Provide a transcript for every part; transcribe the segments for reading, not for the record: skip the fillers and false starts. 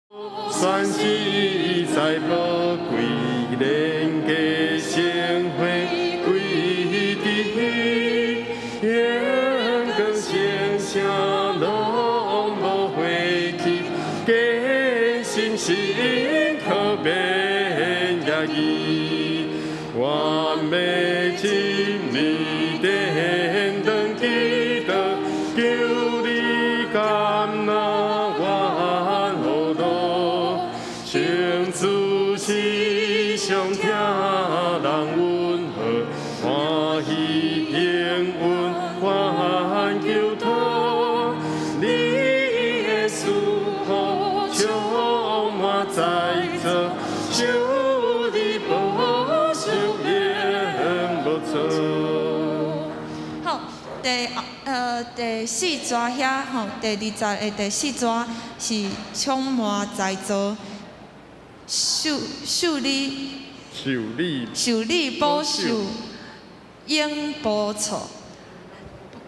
全是在寶貴連結聖會歸佇榮光聖城攏無廢去，堅心信靠免猶疑，願欲進你殿堂祈禱，求你甘納阮呼禱，聖主時常疼人溫和，歡喜應允阮求禱，你的賜福充滿在座，求你保守永無錯。好，第四逝遐吼，第20的第四逝是充滿在座，受你受你受你保守永無錯。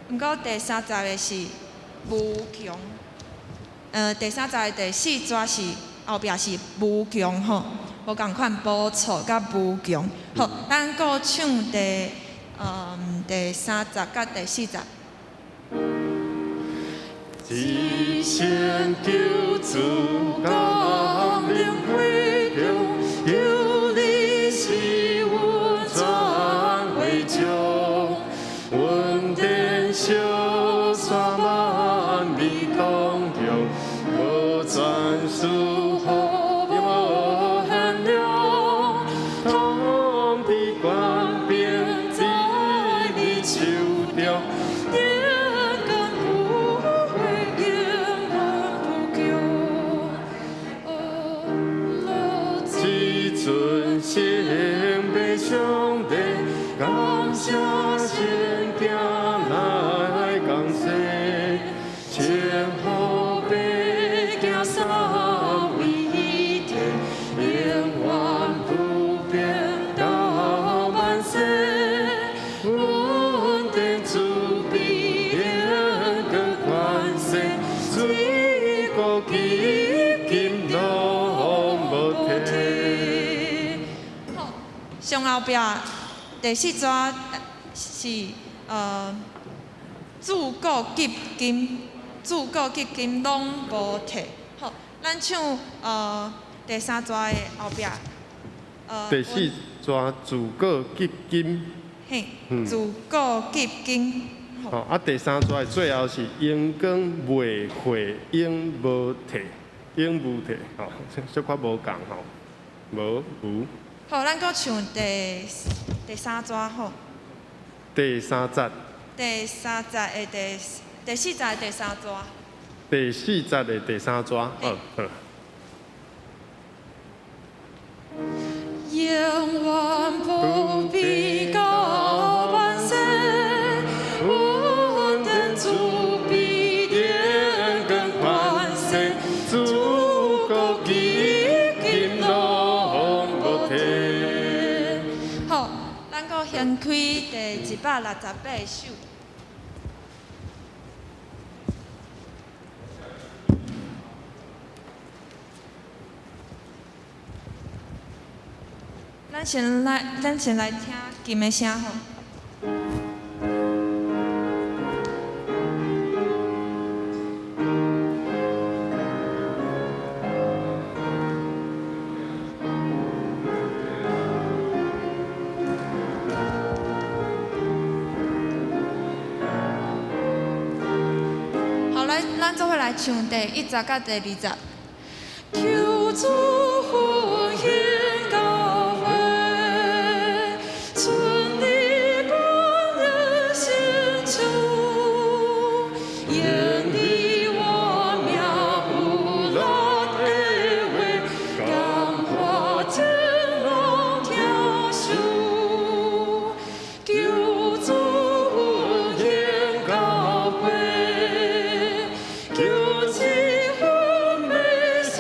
毋過第三十个是無窮，第三十个第四逝是後壁是無窮吼，無仝款無錯佮無窮。好，咱閣唱第三十佮第四十。至聖救主降臨會中，求你賜阮轉回中，恩典小山萬美同享，無專屬福也無限量，統治權柄在你手中。永亘不會，永遠不窮。至尊聖父上帝，感謝聖行來降世，稱呼白行三位一體，永遠不變到萬世。恩典慈悲榮光權勢，自古至今攏無退。好，上後壁第四逝是自古及今，自古及今攏無退。好，咱唱第三逝的後壁。第四逝自古及今，嘿，自古及今。吼啊，第三逝的最後是榮光未廢，永無退，永無退，吼，小可無仝吼，無無。好，咱閣唱第三逝吼。第三節。第三節的第四節的第三逝。第四節的第三逝，好，好。永遠不變到萬世，恩典慈悲榮光權勢，自古至今攏無退。好，咱閣掀開第168首。咱先來聽琴的聲吼。好，來，咱做伙來唱第1節佮第2節。求主復興教會，存你本人心處，願你我命有力的話，感化天攏聽受。求主復興教會，求賜阮的心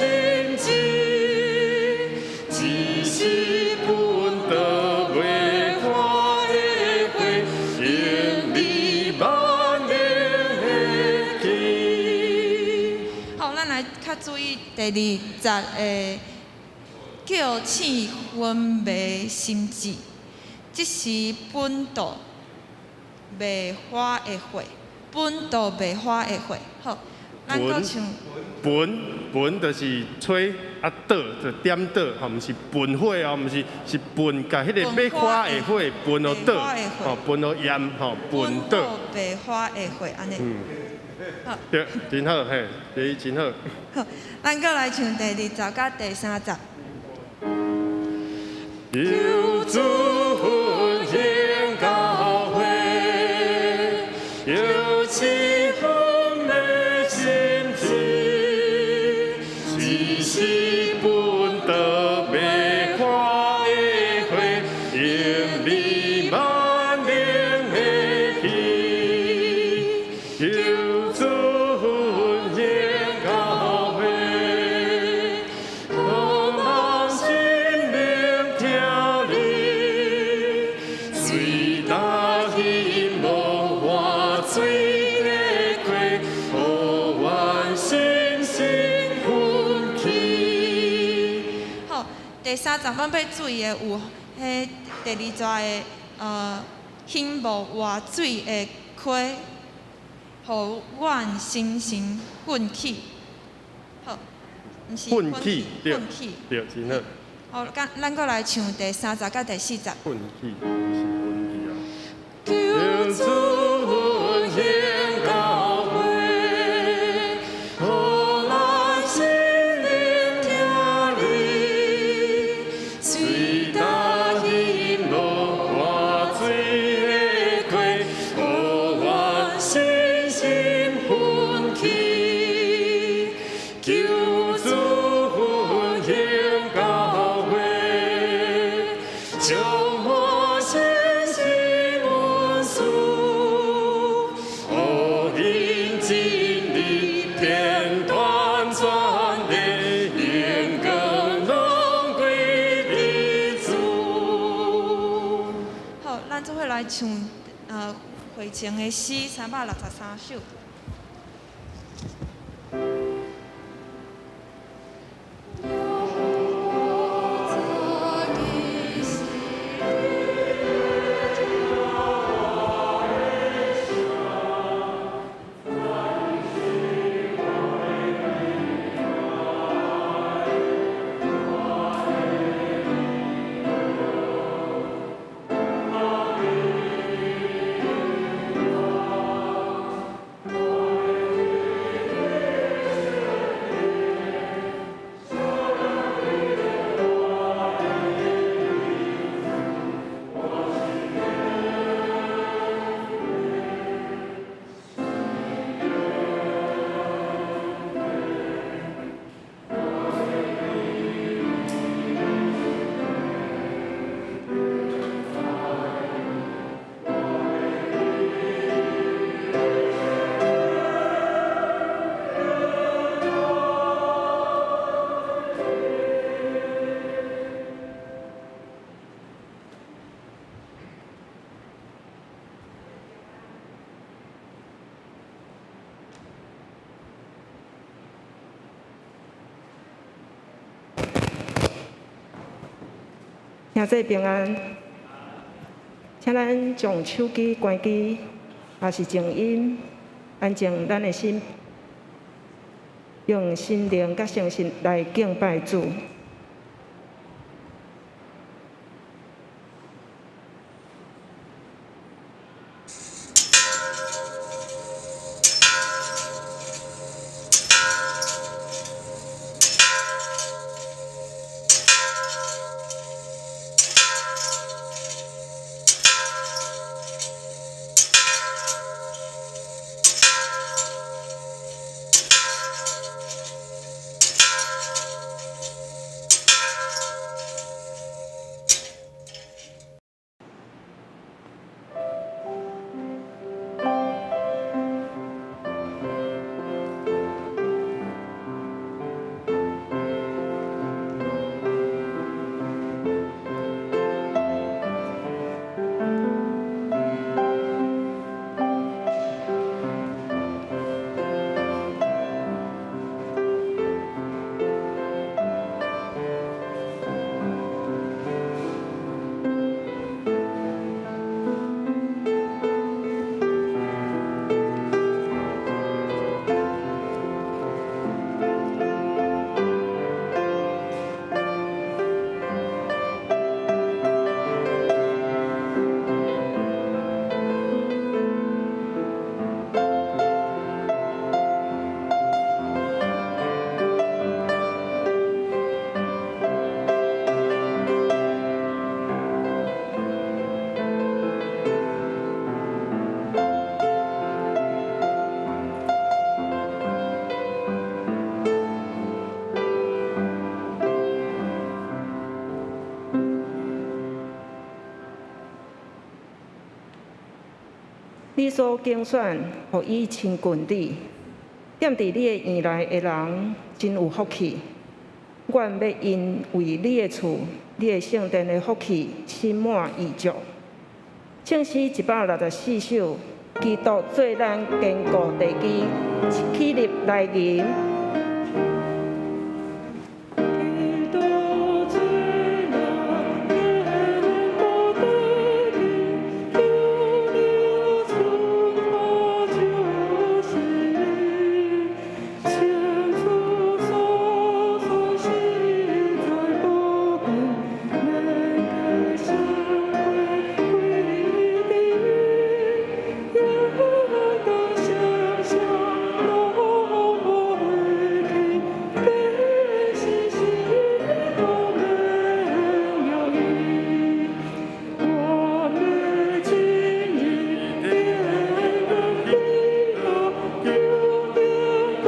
志，只是本得袂破的火，永離萬年的期。來較注意第二節的叫醒昏迷心智，這是奮鬥袂花的火，奮鬥袂花的火。好，咱閣唱。奮奮就是吹啊，倒就點倒，吼，毋是噴火哦，毋是是噴，共彼个欲花的火噴予倒，吼，噴予炎，吼，噴倒。袂花的火，按呢。嗯。好。對，真好，嘿，這真好。好，咱閣來唱第二節佮第三節。求主復興教會，叫醒昏迷心智，這是奮鬥袂花的火，榮美萬靈的氣。求主復興教會，予人心靈聽你，水大興無活水的溪，予阮心心奮起。好，第三節咱欲注意的有，彼第二節的興無活水的溪，予阮心神奮起。好，毋是奮起，對，奮起，對，真好。好，咱咱閣來唱第三節佮第四節。奮起，毋是奮起啊。求主復興教會，予咱心靈聽你，水大興無活水的溪，予阮心神奮起。求主復興教會，充滿信心恩賜，予因真理遍傳全地，榮光攏歸予主。好，咱做伙來唱會前的詩363首。兄弟平安，請咱將手機關機，抑是靜音，安靜咱的心，用心靈佮誠實來敬拜主。你所揀選，予伊親近你。踮佇你的院內的人真有福氣。阮欲因為你的厝、你的聖殿的福氣，心滿意足。聖詩164首，基督做咱堅固地基，起立來吟。基督做咱堅固地基，求你春夏秋時，千祖所傳實在寶貴，免計生活歸地獄，眼光想象攏無回去，變是心都免了伊。我欲進入天國喜樂，求天感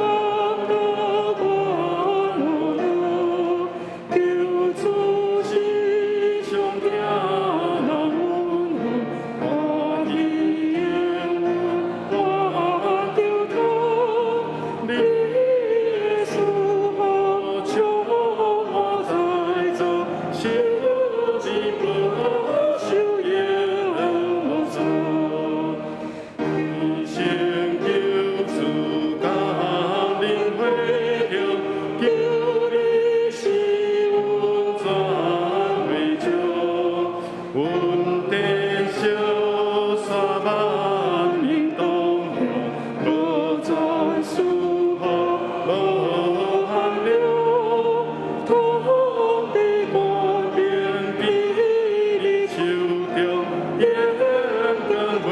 到歡樂，求主時常聽咱阮歡喜永遠求托，你的賜福充滿在座，聖靈保守永無錯。聖救主降臨會中，求你使阮全會眾，恩典小山萬民同享，各傳賜福無限量，統治權柄佇你手中，眼光袂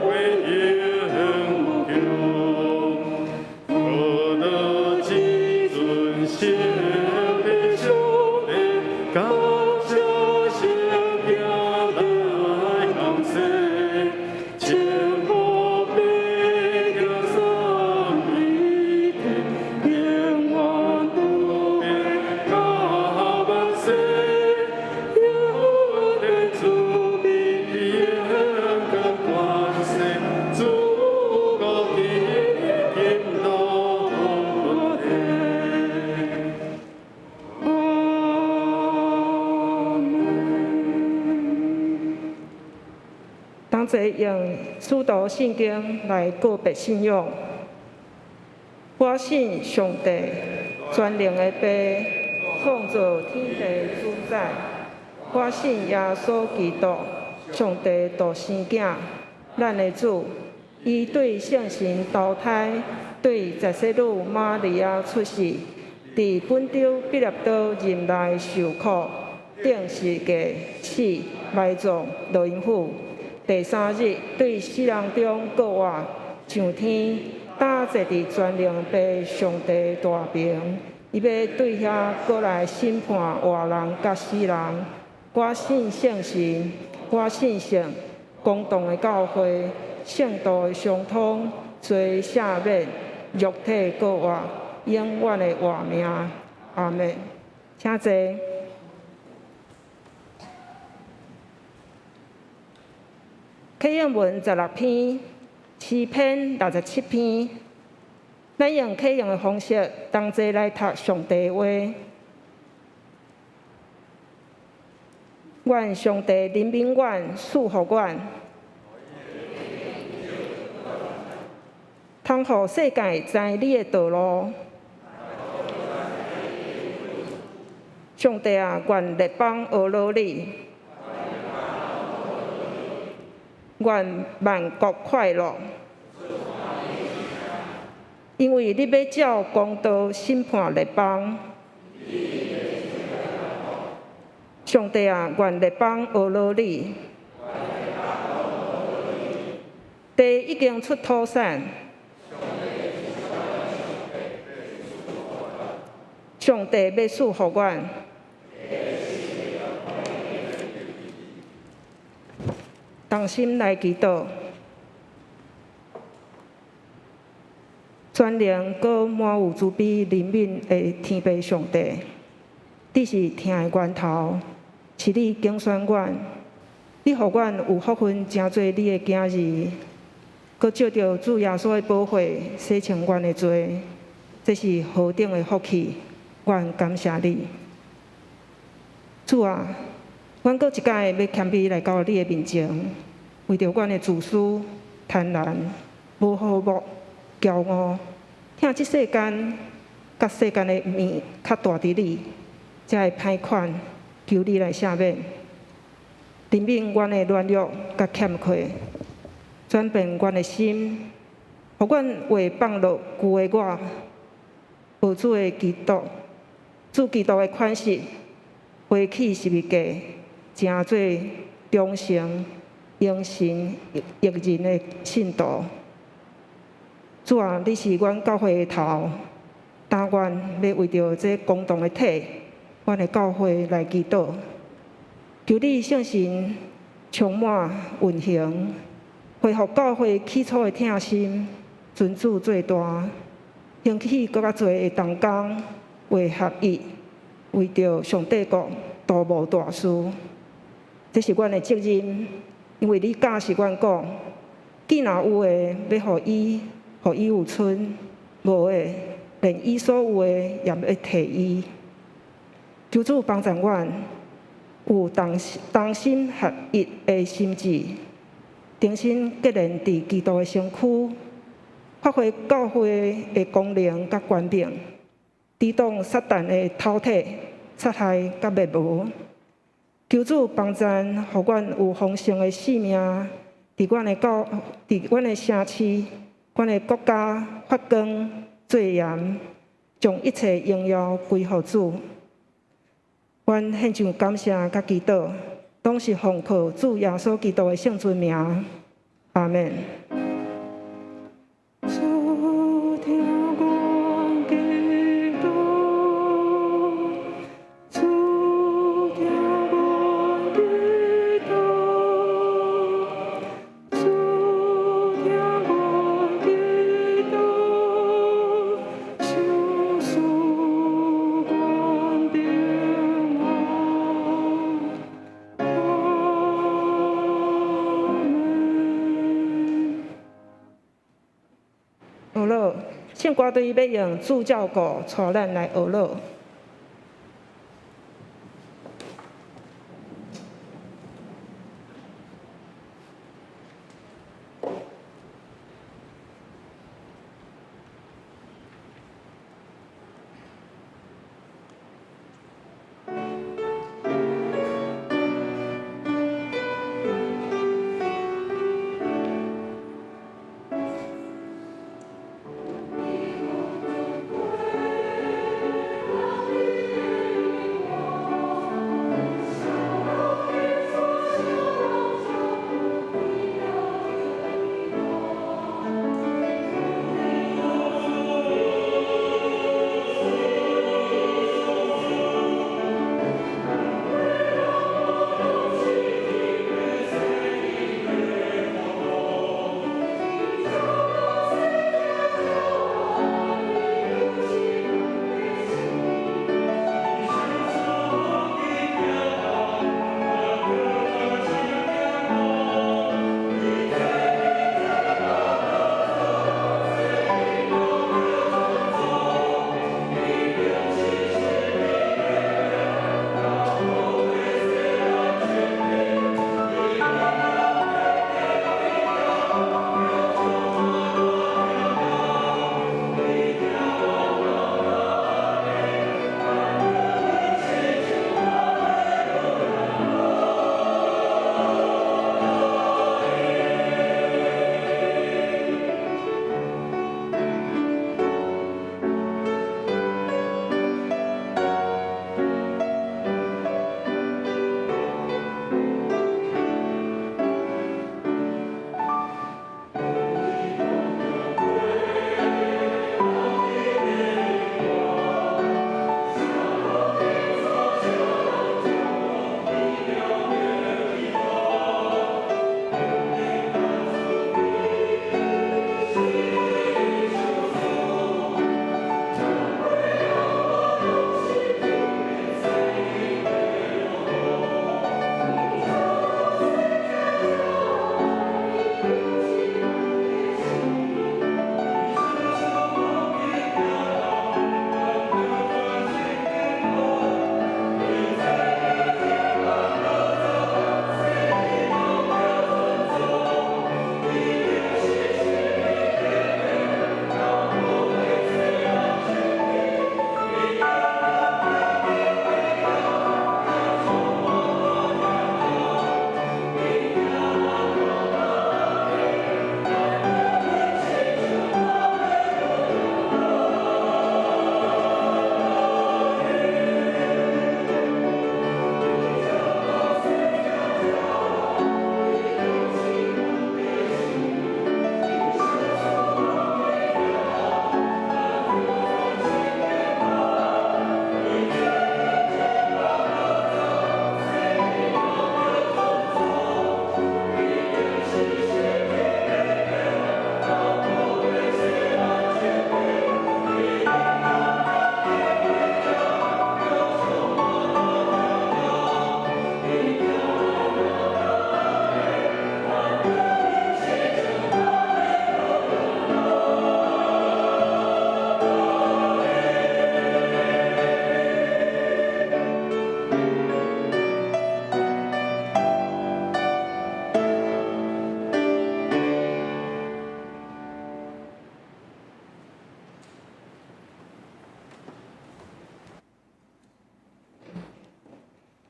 會永無窮。何樂至尊聖的上帝，感謝聖行來降世，千福百行三一體，永遠不變到萬世，有的慈悲永光權勢，自古至今攏無變。阿門。同齊用使徒信經來告白信仰。我信上帝，全能的父，創造天地主宰。我信耶穌基督，上帝獨生囝，咱的主。伊對聖神投胎，對十聖女瑪利亞出世，佇本丟彼拉多任內受苦，釘十架，死，埋葬，落陰府。第三日對死人中復活，上天，搭坐佇全能父上帝大爿。伊欲對遐閣來審判活人佮死人。我信聖神，我信聖公同的教會，聖徒的相通，罪赦免，肉體復活，永遠的活命。阿門。請坐。啟應文16篇，詩篇67篇。咱用啟應的方式，同齊來讀上帝話。願上帝憐憫阮，賜福阮，通予世界知你的道路。上帝啊，願列邦呵咾你，願萬國快樂，因為你欲照公道審判列邦。上帝啊，願列邦呵咾你。地已經出土產。上帝欲賜福阮。同心來祈禱，全能閣滿有慈悲憐憫的天父上帝，你是疼的源頭，是你揀選阮，你予阮有福分成做你的囝兒。閣藉著主耶穌的寶血洗清阮的罪，這是何等的福氣！阮感謝你，主啊！阮閣一擺欲謙卑來到你的面前，為著阮的自私、貪婪、無和睦、驕傲，疼這世間佮世間的物較大佇你，遮的歹款，求你來赦免，憐憫阮的軟弱佮欠缺，轉變阮的心，予阮會放落舊的我，予主的基督，主基督的款式，背起十字架，成做忠誠、榮神益人的信徒。主啊，你是阮教會的頭，但願欲為著這共同的體，阮的教會來祈禱，求你聖神充滿運行，恢復教會起初的疼心，尊主做大，興起閣較濟的同工為合一，為著上帝國圖謀大事。這是阮的責任，因為你教示阮講，既若有的欲予伊，予伊有賰；無的，連伊所有的也欲提伊。求主幫助阮，有同同心合一的心志，重新結連佇基督的身軀，發揮教會的功能佮權柄，抵擋撒旦的偷提、殺害佮滅無。求主幫贊，予阮有豐盛的性命，佇阮的教，佇阮的城市、阮的國家發光做鹽，將一切榮耀歸予主。阮獻上感謝佮祈禱，攏是奉靠主耶穌基督的聖尊名。阿們。主聽阮祈禱，主聽阮祈禱，主聽阮祈禱，賞賜阮平安。阿們。學樂，聖歌隊欲用主照顧帶咱來學樂。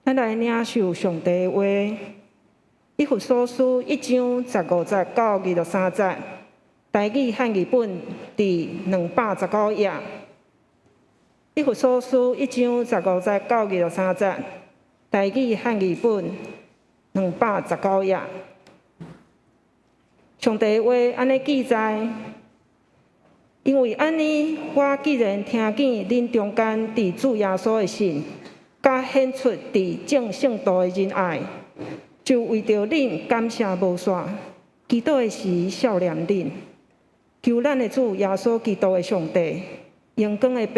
咱來領受上帝的話，以弗所書一章十五節到二十三節，台語漢語本佇219頁。以弗所書一章十五節到二十三節，台語漢語本219頁。上帝的話按呢記載。因為按呢，我既然聽見恁中間佇主耶穌的信，佮顯出佇眾聖徒的仁愛，就為著恁感謝無煞，祈禱的時數念恁，求咱的主耶穌基督的上帝，榮光的父，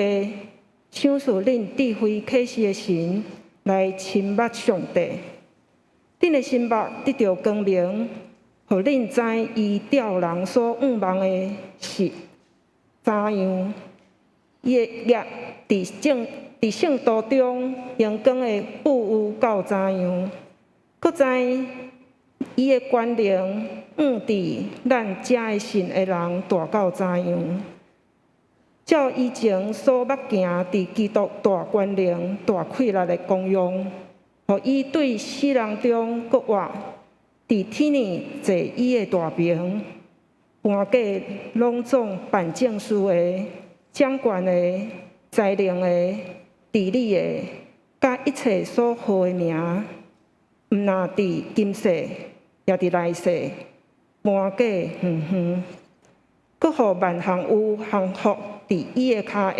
賞賜恁智慧啟示的神，來親捌上帝。恁的心目得著光明，予恁知伊召人所向望的是怎樣？伊的業佇聖徒中榮光的富有到怎樣？閣知伊的權能向佇咱遮的信的人大到怎樣？照以前所捌行佇基督大權能、大氣力的功用，予伊對死人中閣活，佇天裡坐伊的大爿。盤過攏總辦政事的、掌權的、才能的、治理的，佮一切所號的名，毋但佇今世，也佇來世，盤過遠遠，閣予萬項有降服佇伊的跤下，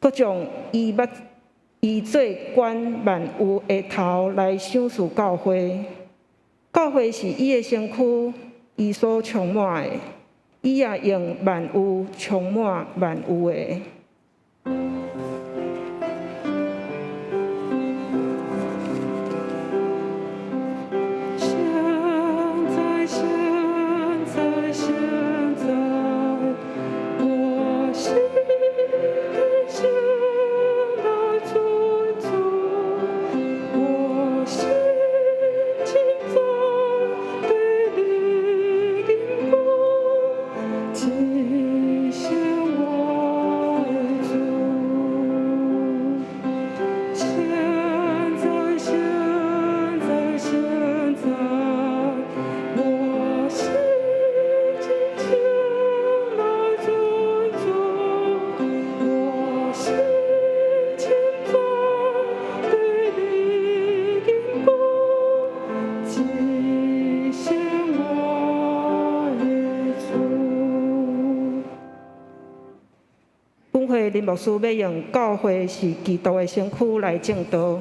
閣將伊捌伊做管萬有的頭來賞賜教會。教會是伊的身軀。伊所充滿的，伊也用萬有充滿萬有的。現在，現在，現在，我心先來尊主，我心稱讚對你榮光，這是我的主。現在，現在，現在，我心今前來尊主，我心稱讚對你榮光，這是我的主。本會林牧師欲用教會是基督的身軀來證道。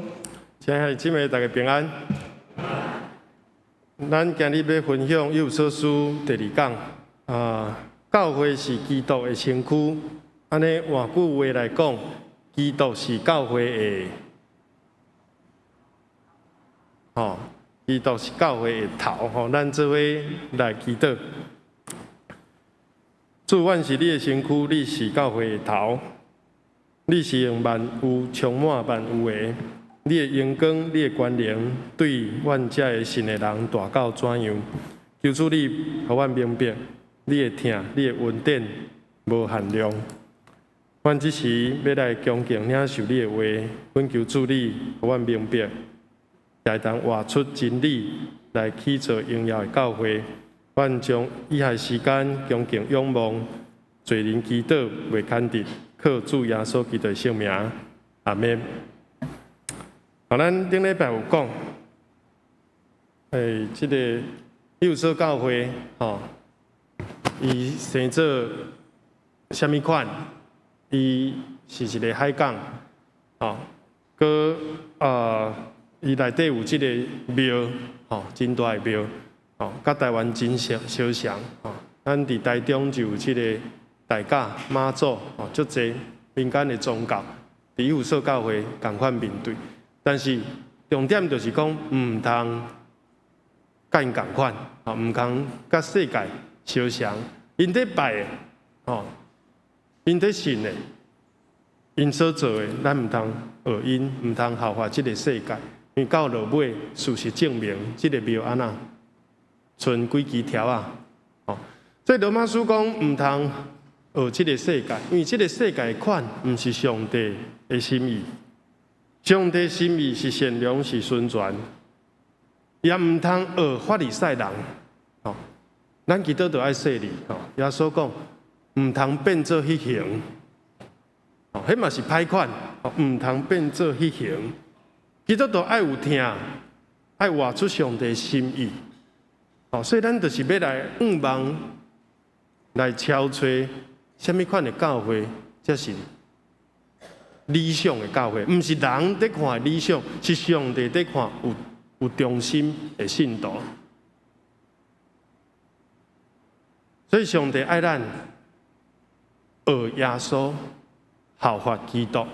親愛的姊妹，大家平安。咱今日欲分享以弗所書第二講啊，教會是基督的身軀。按呢換句話來講，基督是教會的，吼，基督是教會的頭。吼，咱做伙來祈禱。主，阮是你的身軀，你是教會的頭，你是用萬有充滿萬有的。你的榮光，你的權能，對阮遮的信的人大到怎樣？求主你予阮明白，你的疼，你的恩典無限量。阮這時欲來恭敬領受你的話，懇求主你予阮明白，也會當活出真理來去做榮耀的教會。阮將以下時間恭敬仰望，罪人祈禱袂牽直，靠主耶穌基督的聖名，阿們。好，咱頂禮拜有講，這個以弗所教會，吼，伊生做啥物款？伊是一個海港，吼，閣伊內底有這個廟，吼，真大的廟，吼，佮台灣真相相像，吼，咱佇台中就有這個大甲媽祖，吼，足濟民間的宗教，佇以弗所教會仝款面對。但是重點就是講，毋通佮𪜶仝款，吼，毋通佮世界相像。𪜶咧拜的，吼，𪜶咧信的，𪜶所做的，咱毋通學𪜶，毋通效法這个世界。因為到落尾，事實證明，這个廟按怎，賰幾支柱仔，吼。所以羅馬書講，毋通學這个世界，因為這个世界的款，毋是上帝的心意。上帝心意是善良，是純全，也毋通學法利賽人。吼，咱基督徒愛細膩。吼，耶穌講，毋通變做彼型。吼，彼嘛是歹款。毋通變做彼型。基督徒愛有疼，愛活出上帝心意。吼，所以咱就是欲來向望，來敲揣啥物款的教會，才是理想的教會，毋是人佇看的理想，是上帝佇看有忠心的信徒。所以上帝愛咱學耶穌，效法基督。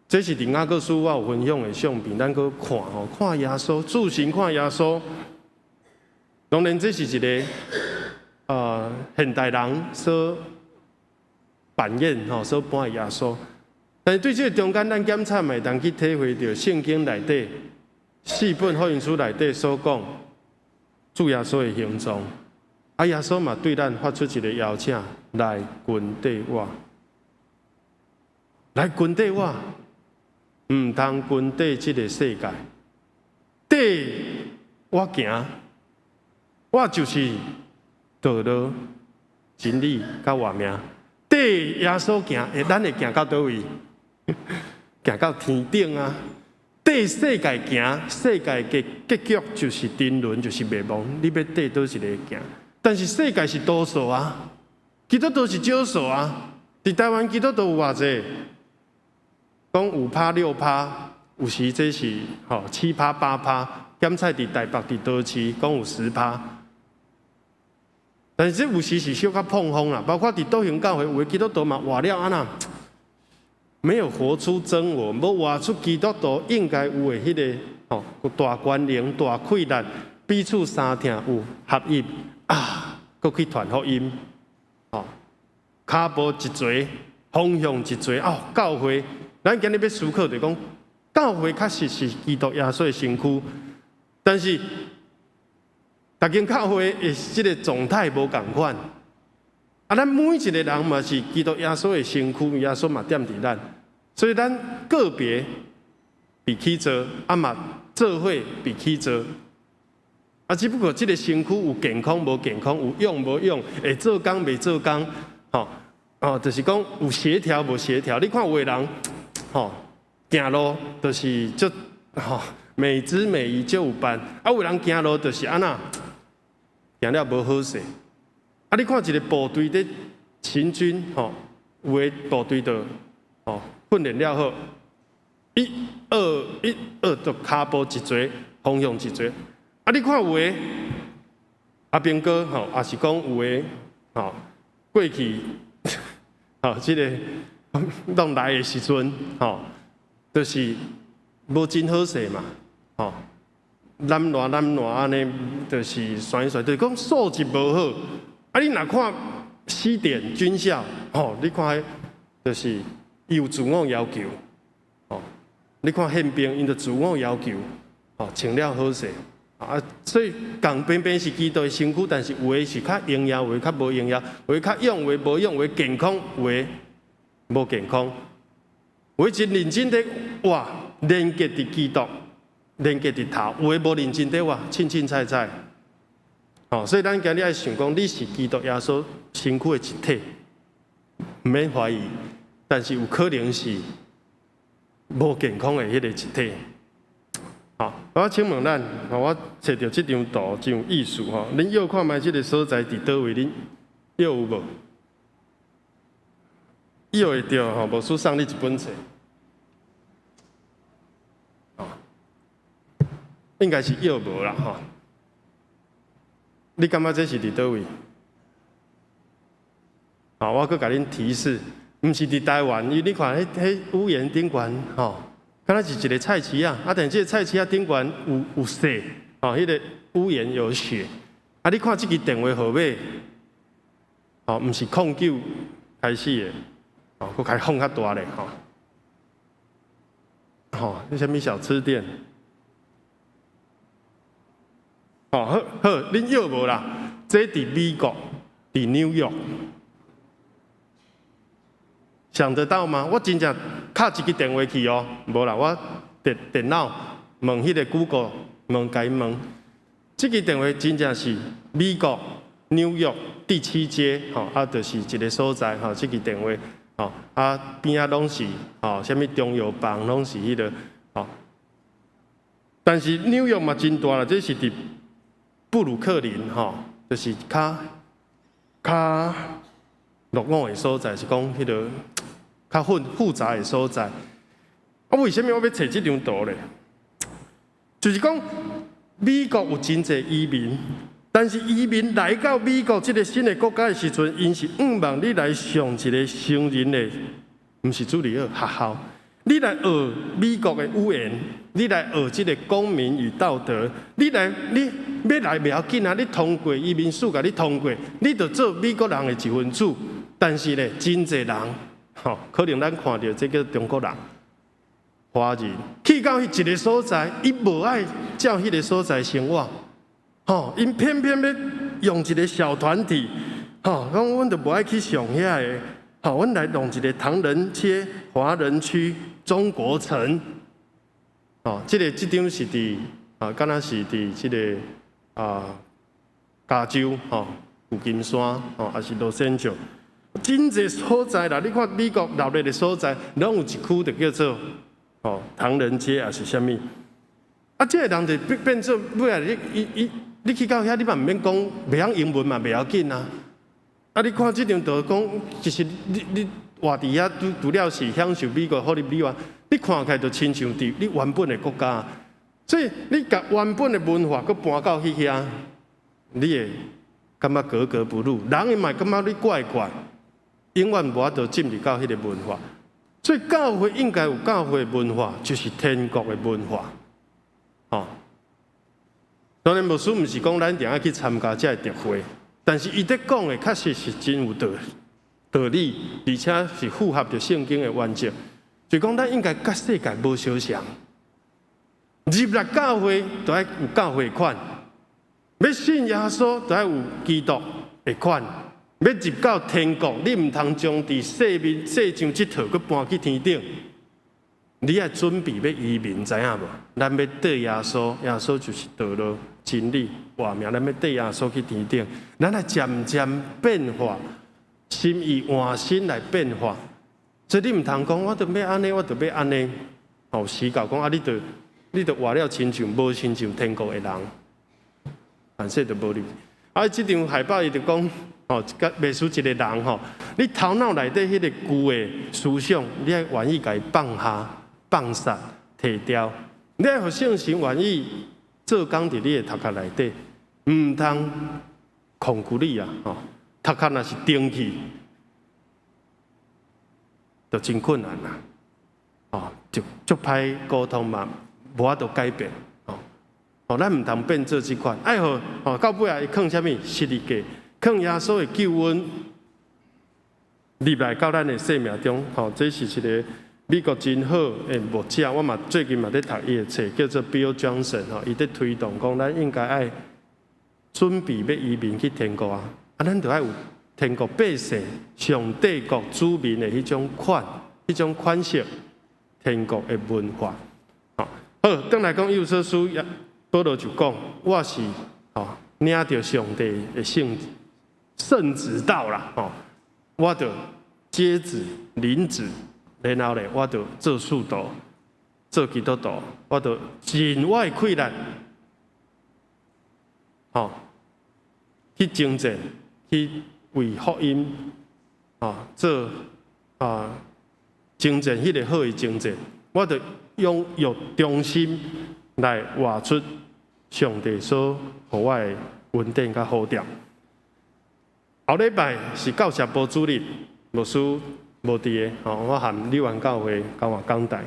這是佇雅各書我有分享的相片，咱閣看吼，看耶穌，注神看耶穌。當然，這是一个現代人所扮演吼，所扮的耶穌。但是對這个中間，咱檢查會當去體會著聖經內底四本福音書內底所講主耶穌的形狀。啊，耶穌嘛對咱發出一个邀請，來跟綴我，來跟綴我，毋通跟綴這个世界，綴我行，我就是道路、真理佮活命。綴耶穌行，咱會行到佗位？行到天頂啊！綴世界行，世界的結局就是沉淪，就是滅亡。你欲綴佗一个行？但是世界是多數啊，基督徒是少數啊。佇台灣基督徒有偌濟？講5趴6趴，有時這是吼7趴8趴。檢採佇台北佇都市講有10趴。但是這有時是小可膨風啦，包括佇道行教會有的基督徒嘛活了按怎，沒有活出真我，無活出基督徒應該有的彼个吼大權能、大氣力，彼此相疼有合一啊，閣去傳福音，吼，跤步一齊，方向一齊哦，教會，咱今日欲思考就講，教會確實是基督耶穌的身軀，但是逐間教會的這个狀態無仝款，啊，咱每一个人嘛是基督耶穌的身軀，耶穌嘛踮佇咱，所以咱個別被起造，啊嘛做伙被起造，啊，只不過這个身軀有健康無健康，有勇無勇，會做工袂做工，吼，哦，就是講有協調無協調。你看有的人，吼，行路就是足，吼，美姿美儀足有範，啊，有人行路就是按怎？行了無好勢，啊！你看一个部隊佇行軍，吼，有的部隊就吼訓練了好，一二一二，就跤步一齊，方向一齊。啊！你看有的阿兵哥，吼，也是講有的，吼，過去，吼，這个攏來的時陣，吼，就是無真好勢嘛，吼。懶惰懶惰按呢，就是跣一跣，就是講素質無好。啊，你若看西點軍校，吼，你看彼就是伊有自我要求，吼，你看憲兵，𪜶就自我要求，吼，穿了好勢。啊，所以仝平平是基督的身軀，但是有的是較榮耀，有的較無榮耀，有的較勇，有的無勇，有的健康，有的無健康。有的真認真佇活，連結佇基督。連結佇頭，有的無認真佇活，凊凊彩彩。吼，所以咱今日愛想講，你是基督耶穌身軀的一體，毋免懷疑，但是有可能是無健康的彼個一體。吼，我請問咱，我揣著這張圖真有意思吼，恁臆看覓這个所在佇佗位？恁臆有無？臆會著吼，牧師送你一本冊。應該是臆無啦吼。你感覺這是佇佗位？好，我閣共恁提示，毋是佇台灣，因為你看彼彼屋檐頂懸吼，敢若是一個菜市仔，啊，但是這個菜市仔頂懸有雪，吼，彼个屋檐有雪。啊，你看這支電話號碼，吼，毋是09開始的，吼，閣開放較大咧，吼。吼，這啥物小吃店？哦，好，好，恁臆無啦？這佇美國，佇紐約，想得到嗎？我真正敲一支電話去哦，無啦，我電腦問彼個 Google，問共伊問，這支電話真正是美國紐約第七街，吼，啊，就是一個所在，吼，這支電話，吼，啊，邊仔攏是，吼，啥物中藥房攏是彼個，吼。但是紐約嘛真大啦，這是佇布魯克林，吼，就是較落伍的所在，是講彼個較複雜的所在。啊，為啥物我欲揣這張圖咧？就是講美國有真濟移民，但是移民來到美國這個新的國家的時陣，𪜶是向望你來上一個成人的，毋是主日學校，你來學美國的語言，你來學這個公民與道德，你來你欲來袂要緊啊！你通過移民署共你通過，你就做美國人的一分子。但是咧，真濟人，吼，可能咱看著這个中國人、華人去到彼一个所在，伊無愛照彼个所在生活，吼，𪜶偏偏欲用一个小團體，吼，講阮就無愛去上遐个，吼，阮來弄一个唐人街、華人區、中國城，吼，這張是佇啊，敢若是佇這个啊加州，吼，舊金山，吼，抑是洛杉磯。真濟所在啦，你看美國鬧熱的所在，攏有一區就叫做吼唐人街，抑是啥物？啊，這個人就變做尾仔你伊伊，你去到遐，你嘛毋免講，袂曉英文嘛袂要緊啊。啊，你看這張圖講，其實你活佇遐，除了是享受美國福利以外，你看起來就親像佇你原本的國家。所以你共原本的文化閣搬到彼遐，你會感覺格格不入，人伊嘛會感覺你怪怪。永遠無法度進入到彼个文化，所以教會應該有教會文化，就是天國的文化。吼，當然牧師毋是講咱一定愛去參加這个特會，但是伊咧講的確實是真有道理，而且是符合著聖經的原則。就講咱應該佮世界無相像，入來教會就愛有教會款，欲信耶穌就愛有基督的款。欲入到天國，你毋通將佇世面世上這套，閣搬去天頂。你愛準備欲移民，知影無？咱欲綴耶穌，耶穌就是道路、真理、活命。咱欲綴耶穌去天頂，咱愛漸漸變化，心意換新來變化。所以你毋通講，我著欲按呢，我著欲按呢。哦，時到講啊，你著活了親像無親像天國的人，反正就無入。啊，這張海報伊就講。哦，袂輸一個人吼，你頭腦內底彼個舊的思想，你愛願意共伊放下、放殺、提掉。你愛予聖神願意做工佇你的頭殼內底，毋通控制你啊！吼，頭殼若是定去，就真困難啦。哦，就足歹溝通嘛，無法度改變。哦，哦，咱毋通變做這款，愛予吼到尾仔伊囥啥物十字架。囥耶穌的救恩入來到咱的生命中，吼，這是一個美國真好的牧者，我嘛最近嘛咧讀伊的冊，叫做 Bill Johnson，吼，伊咧推動講咱應該愛準備欲移民去天國啊，啊，咱著愛有天國百姓、上帝國子民的彼種款式，天國的文化。好，轉來講以弗所書，保羅就講，我是吼領著上帝的聖旨到啦，吼，我就接旨領旨，然後咧，我就做使徒，做基督徒，我就盡我的氣力，吼，去征戰，去為福音，啊做啊征戰，彼个好的征戰，我就用忠心來活出上帝所予我的恩典佮呼召。後禮拜是教社部主日，牧師無佇个，吼，我含李元教會交換講台。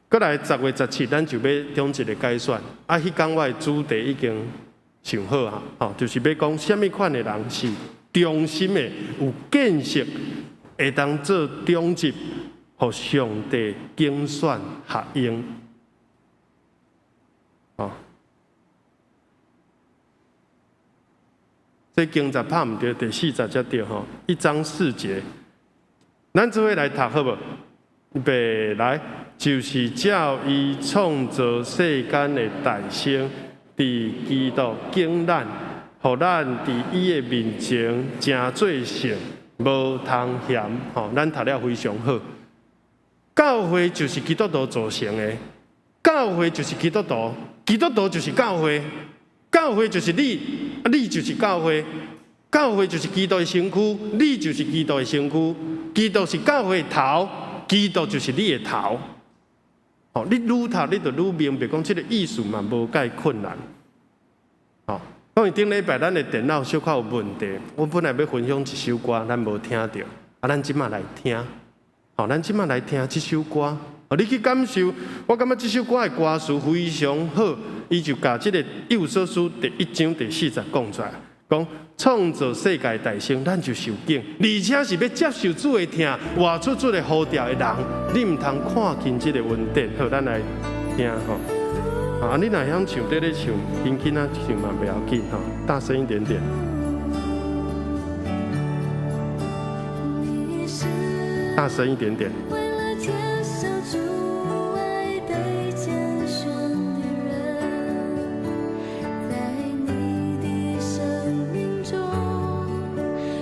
閣來10月17，咱就欲中一个改選。啊，彼工我的主題已經想好啊，吼，就是欲講啥物款的人是忠心的、有見識，會當做長執，予上帝揀選合用。吼。這經節拍毋對，第四節才對吼，一章四節。咱做伙來讀好無？預備來，就是照伊創造世間的大先，佇基督揀咱，予咱佇伊的面前成做聖，無通嫌。吼，咱讀了非常好。教會就是基督徒組成的，教會就是基督徒，基督徒就是教會，教會就是你，啊，你就是教會，教會就是基督的身軀，你就是基督的身軀，基督是教會的頭，基督就是你的頭。哦，你愈讀你就愈明白，講這个意思嘛無蓋困難。哦，因為頂禮拜咱的電腦小可有問題，我本來欲分享一首歌，咱無聽著，啊，咱這馬來聽。好，咱這馬來聽這首歌。哦，你去感受，我感覺這首歌的歌詞非常好，伊就共這个以弗所書第一章第四節講出來，講創造世界大先，咱就受揀，而且是欲接受主的疼，活出主的呼召的人，你毋通看輕這个恩典。好，咱來聽吼。啊，你若曉唱，佇咧唱，輕輕仔唱嘛袂要緊吼，大聲一點點。大聲一點點。為了接受主愛被揀選的人，在你的生命中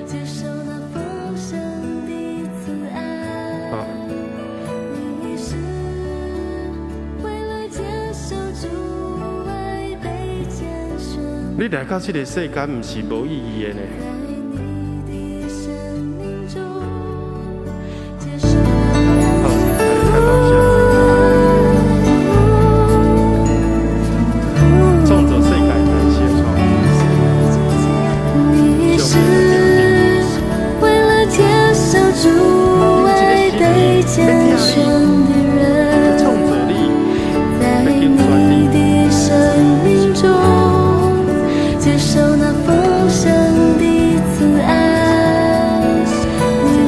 接受那豐盛的慈愛。你是為了接受主愛被揀選。你來到這个世間，毋是無意義的呢。在你的生命中接受。好，來看到一下。創造世界大先吼，你是為了接受主愛被揀選的人，創造你，在你的生命中接受那豐盛的慈愛。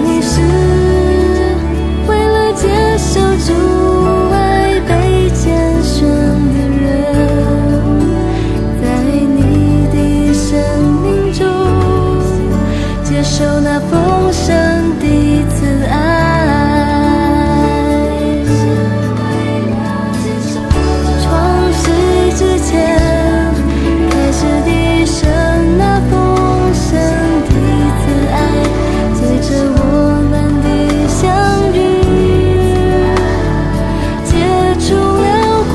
你是為了接受主愛被揀選的人，在你的生命中接受那豐盛的慈愛。創世之前開始的神那豐盛的慈愛，隨著我們的相遇，結出了果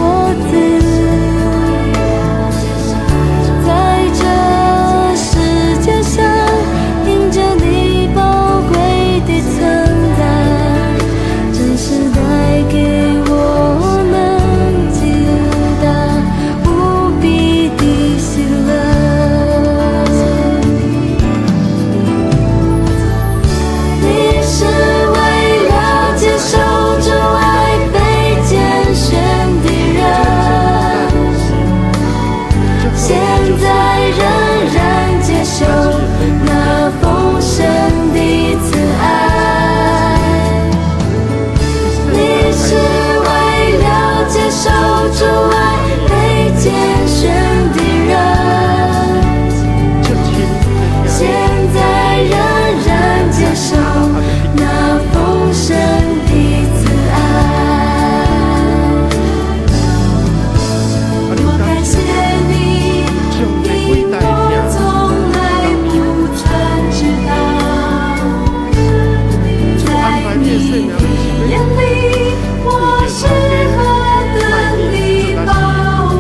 子。在這世界上，因著你寶貴的存在，真是帶給我們極大無比的喜樂。你是為了接受主愛被揀選的人，現在仍然接受那豐盛的慈愛。你是為了接受主愛被揀選的人，現在仍然接受那豐盛的慈愛。我感謝你，因我從來不曾知道，在你的眼裡我是何等的寶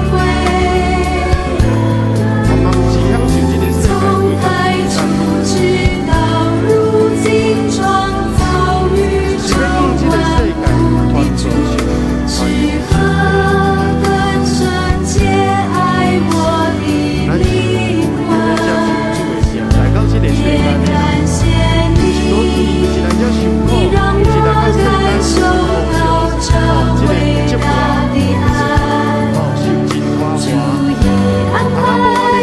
貴。我嘛毋是享受這个世界從太初直到如今，創造宇宙萬物的主，是何等深切愛我的靈魂。也感謝你，你讓我感受到這偉大的愛。主已安排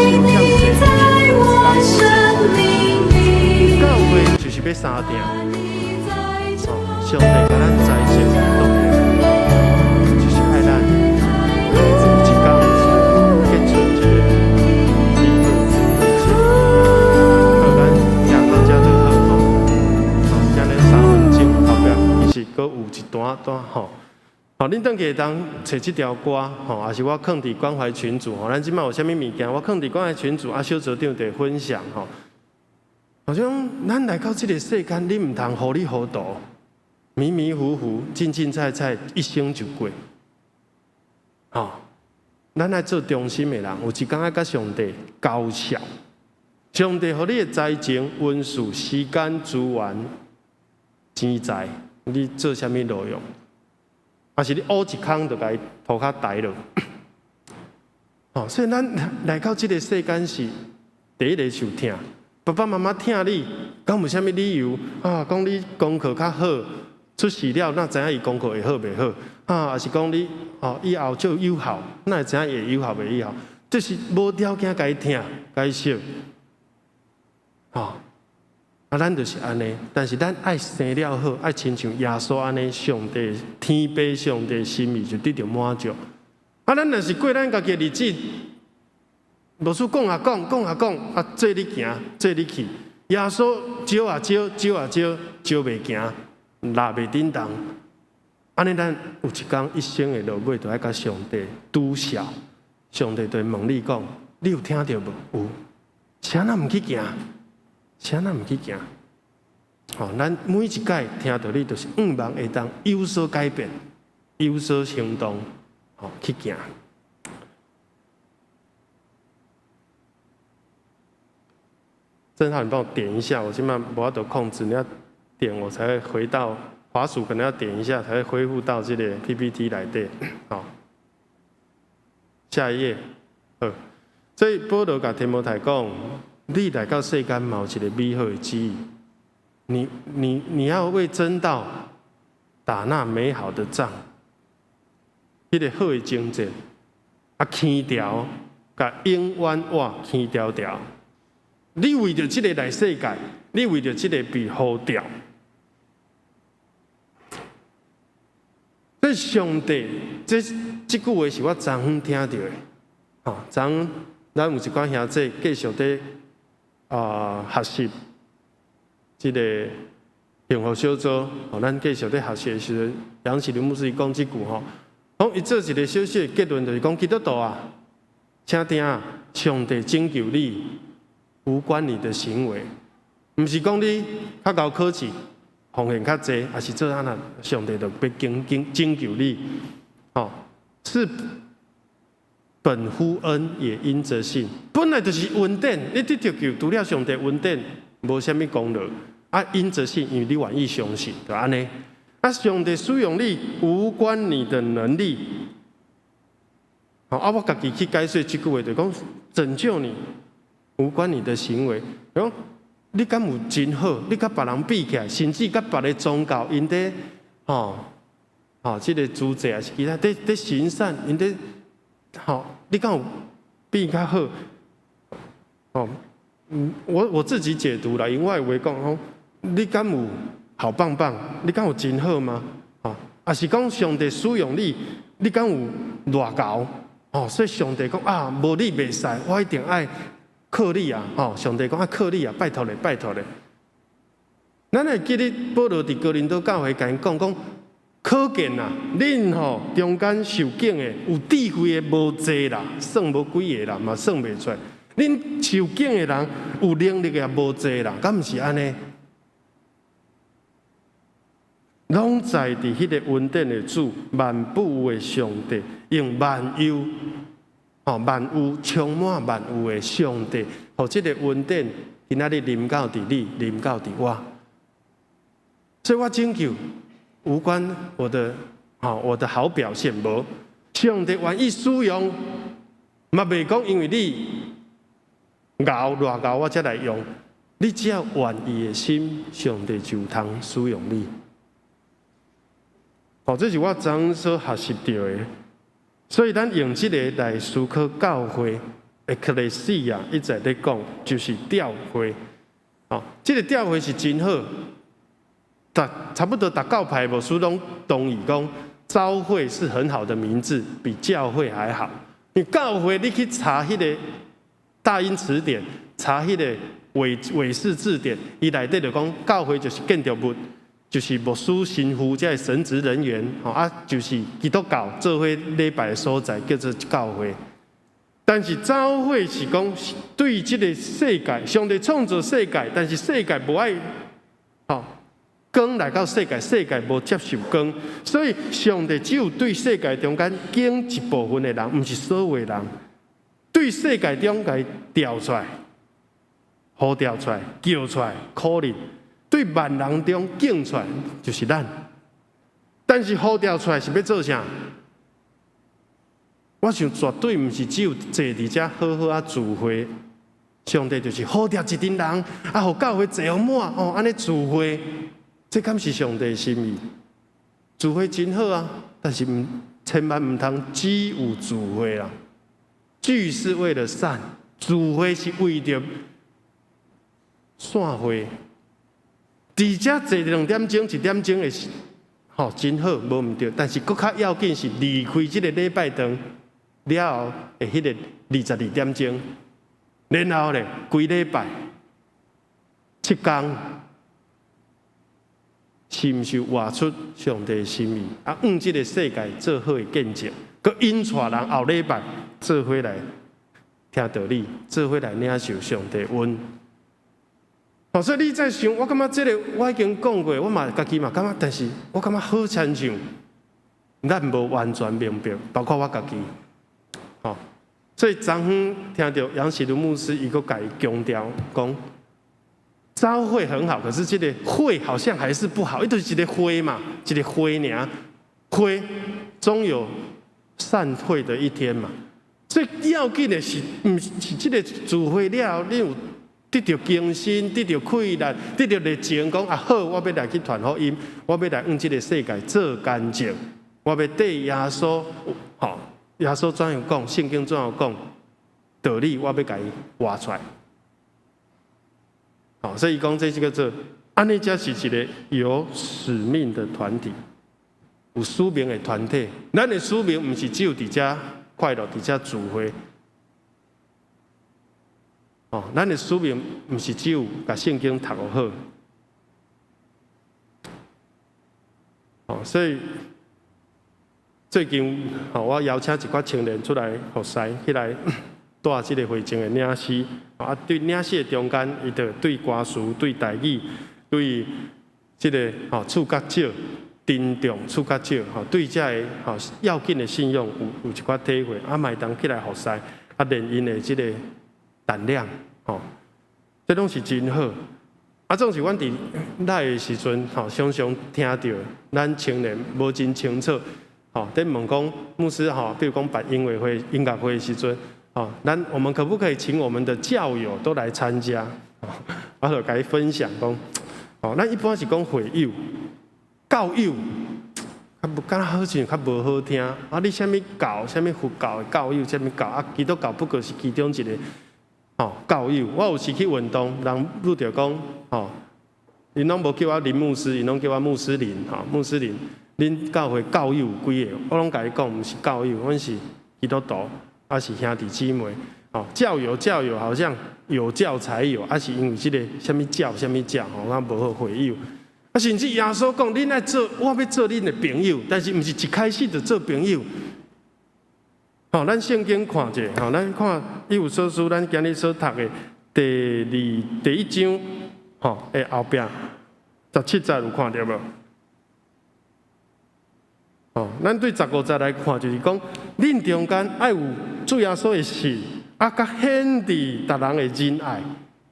你在我生命裡。教會就是欲相疼，哦，上帝共咱栽種基督的，就是愛咱有一工結出這个美好的果子。好，咱聽到這就好吼，好，這呢3分鐘。單單吼。吼，恁轉去會當揣這條歌，吼，抑是我囥佇關懷群組，吼，咱這擺有啥物物件，我囥佇關懷群組，啊，小組長就會分享，吼。好像咱來到這個世間，你毋通糊裡糊塗、迷迷糊糊、凊凊彩彩，一生就過。吼，咱愛做忠心的人，有一工愛佮上帝交賬。上帝予你的才情、恩賜、時間、資源、錢財，你做啥物路用？抑是你挖一空就共伊塗跤刣落？吼，所以咱來到這個世間是第一个受疼。爸爸媽媽疼你，敢有啥物理由啊？講你功課較好，出事了，哪知影伊功課會好袂好？啊，抑是講你哦以後就有效，哪會知影會有效袂有效？這是無條件共伊疼，共伊錫。吼，啊，咱就是按呢，但是咱愛生了好，愛親像耶穌按呢，上帝天父上帝心意就得著滿足。啊，咱若是過咱家己的日子，牧師講啊講，講啊講，啊，做你行，做你去。耶穌召啊召，召啊召，召袂行，拉袂振動。按呢，咱有一工一生的落尾，就愛共上帝拄數。上帝就會問你講：你有聽著無？有。啥人毋去行？啥人毋去行？吼，咱每一擺聽著你，就是向望會當有所改變，有所行動，吼去行。正好你幫我點一下，我現在無法度控制，你要點我才會回到滑鼠，可能要點一下才會恢復到這個 PPT 內底。好，下一頁。好，所以保羅共提摩太講，你來到世間嘛有一个美好的旨意，你要為真道打那美好的仗，彼个好的征戰，啊，輕條，共永遠活輕條條。你為著這个來世界，你為著這个被呼召。所以上帝，這句話是我昨昏聽著的。吼，昨昏咱有一寡兄弟繼續佇學習這个幸福小組。吼，咱繼續佇學習的時陣，楊啟林牧師講這句吼，講伊做一个小小的結論，就是講基督徒啊，請聽，上帝拯救你，無關你的行為，毋是講你較𠢕考試，奉獻較濟，抑是做按怎，上帝就欲拯救你，吼，是本乎恩，也因着信。本來就是恩典，你得著救，除了上帝恩典，無啥物功勞。啊，因着信，因為你願意相信，就按呢。啊，上帝使用你，無關你的能力。好，啊，我家己去解釋這句話，就講拯救你，無關你的行為。講你敢有真好？你佮別人比起來，甚至佮別个宗教，𪜶佇吼吼，這个主祭抑是其他佇佇行善，𪜶佇吼，你敢有比較好？哦，我自己解讀啦，因為我的話講吼，你敢有好棒棒？你敢有真好嗎？哦，抑是講上帝使用你，你敢有偌𠢕？哦，所以上帝講啊，無你袂使，我一定愛靠你啊！吼，上帝講啊，靠你啊，拜託咧，拜託咧。咱會記得保羅佇哥林多教會共𪜶講講，可見啊，恁吼中間受敬的有智慧的無濟啦，算無幾个啦，嘛算袂出來。恁受敬的人有能力的也無濟啦，敢毋是按呢？攏在佇彼个恩典的主，萬有的上帝，用萬有。哦，萬有充滿萬有的上帝，予這个恩典今仔日臨到佇你，臨到佇我，所以我拯救無關我的，我的好表現無，上帝願意使用，嘛袂講因為你𠢕偌𠢕我才來用，你只要願意的心，上帝就通使用你。哦，這是我昨昏所學習著的。所以，咱用這个來思考教會，エクレシア一直咧講，就是教會。哦，這个教會是真好，逐差不多逐教派牧師攏同意講，召會是很好的名字，比教會還好。你教會，你去查彼个大英詞典，查彼个韋氏字典，伊內底就講教會就是建築物，就是牧師、神父這个神職人員，吼啊，就是基督教做伙禮拜的所在，叫做教會。但是召會是講對這个世界，上帝創造世界，但是世界無愛，吼光來到世界，世界無接受光，所以上帝只有對世界中間揀一部分的人，毋是所有的人，對世界中共伊調出來、呼召出來、叫出來、可能。對萬人中揀出來就是咱，但是呼召出來是欲做啥？我想絕對毋是只有坐佇遮好好仔聚會，上帝就是呼召一陣人，啊，予教會坐滿哦，按呢聚會，這敢是上帝心意？聚會真好啊，但是毋千萬毋通只有聚會啦。聚是為了散，聚會是為著散會。佇遮坐2點鐘、1點鐘的是，吼真好，無毋對。但是閣較要緊是離開這个禮拜堂了後的彼个22點鐘，然後咧規禮拜7工，是毋是活出上帝的心意？啊，向這个世界做好的見證，閣引帶人後禮拜做伙來聽道理，做伙來領受上帝恩。哦，所以你再想，我感覺這个我已經講過，我嘛家己嘛感覺，但是我感覺好親像咱無完全明白，包括我家己。吼，所以昨昏聽著楊喜如牧師伊閣共伊強調講，召會很好，可是這个會好像還是不好，伊就是一个會嘛，一個會爾，會終有散會的一天嘛。所以要緊的是，毋是這个聚會了後，你有得著更新，得著氣力，得著熱情，講啊好，我欲來去傳福音，我欲來向這个世界做見證，我欲綴耶穌，吼，耶穌怎樣講，聖經怎樣講，道理我欲共伊活出來。好，所以講這這个做，按呢才是一个有使命的團體，有使命的團體。咱的使命毋是只有佇遮快樂，佇遮聚會。哦，咱的使命毋是只有共聖經讀好。哦，所以最近，吼，我邀請一寡青年出來服侍，起來帶這个會眾的領詩。啊，對領詩的中間，伊就對歌詞、對台語、對這个吼觸較少，珍重觸較少，吼對這个吼要緊的信仰有一寡體會，啊，嘛會當起來服侍，啊，練𪜶的這个膽量。吼，這攏是真好。啊，總是阮佇來的時陣，吼，常常聽著咱青年無真清楚，吼，佇問講牧師，吼，比如講辦音樂會、音樂會的時陣，吼，咱我們可不可以請我們的教友都來參加？我就共伊分享講，吼，咱一般是講會友、教友，較無敢若好像較無好聽。啊，你啥物教？啥物佛教的教友？啥物教？啊，基督教不過是其中一个。吼，教友，我有時去運動，人拄著講，吼，𪜶攏無叫我林牧師，𪜶攏叫我穆斯林，吼，穆斯林，恁教會教友有幾个？我攏共伊講，毋是教友，阮是基督徒，抑是兄弟姊妹。吼，教友教友好像有教才有，抑是因為這个啥物教啥物教，吼，我無好會友。啊，甚至耶穌講，恁愛做，我欲做恁的朋友，但是毋是一開始就做朋友。吼，咱聖經看者，吼，咱看以弗所書，咱今日所讀的第二第一章，吼的後壁17節有看著無？吼，咱對15節來看，就是講，恁中間愛有主耶穌的信，啊，佮顯佇逐人的仁愛。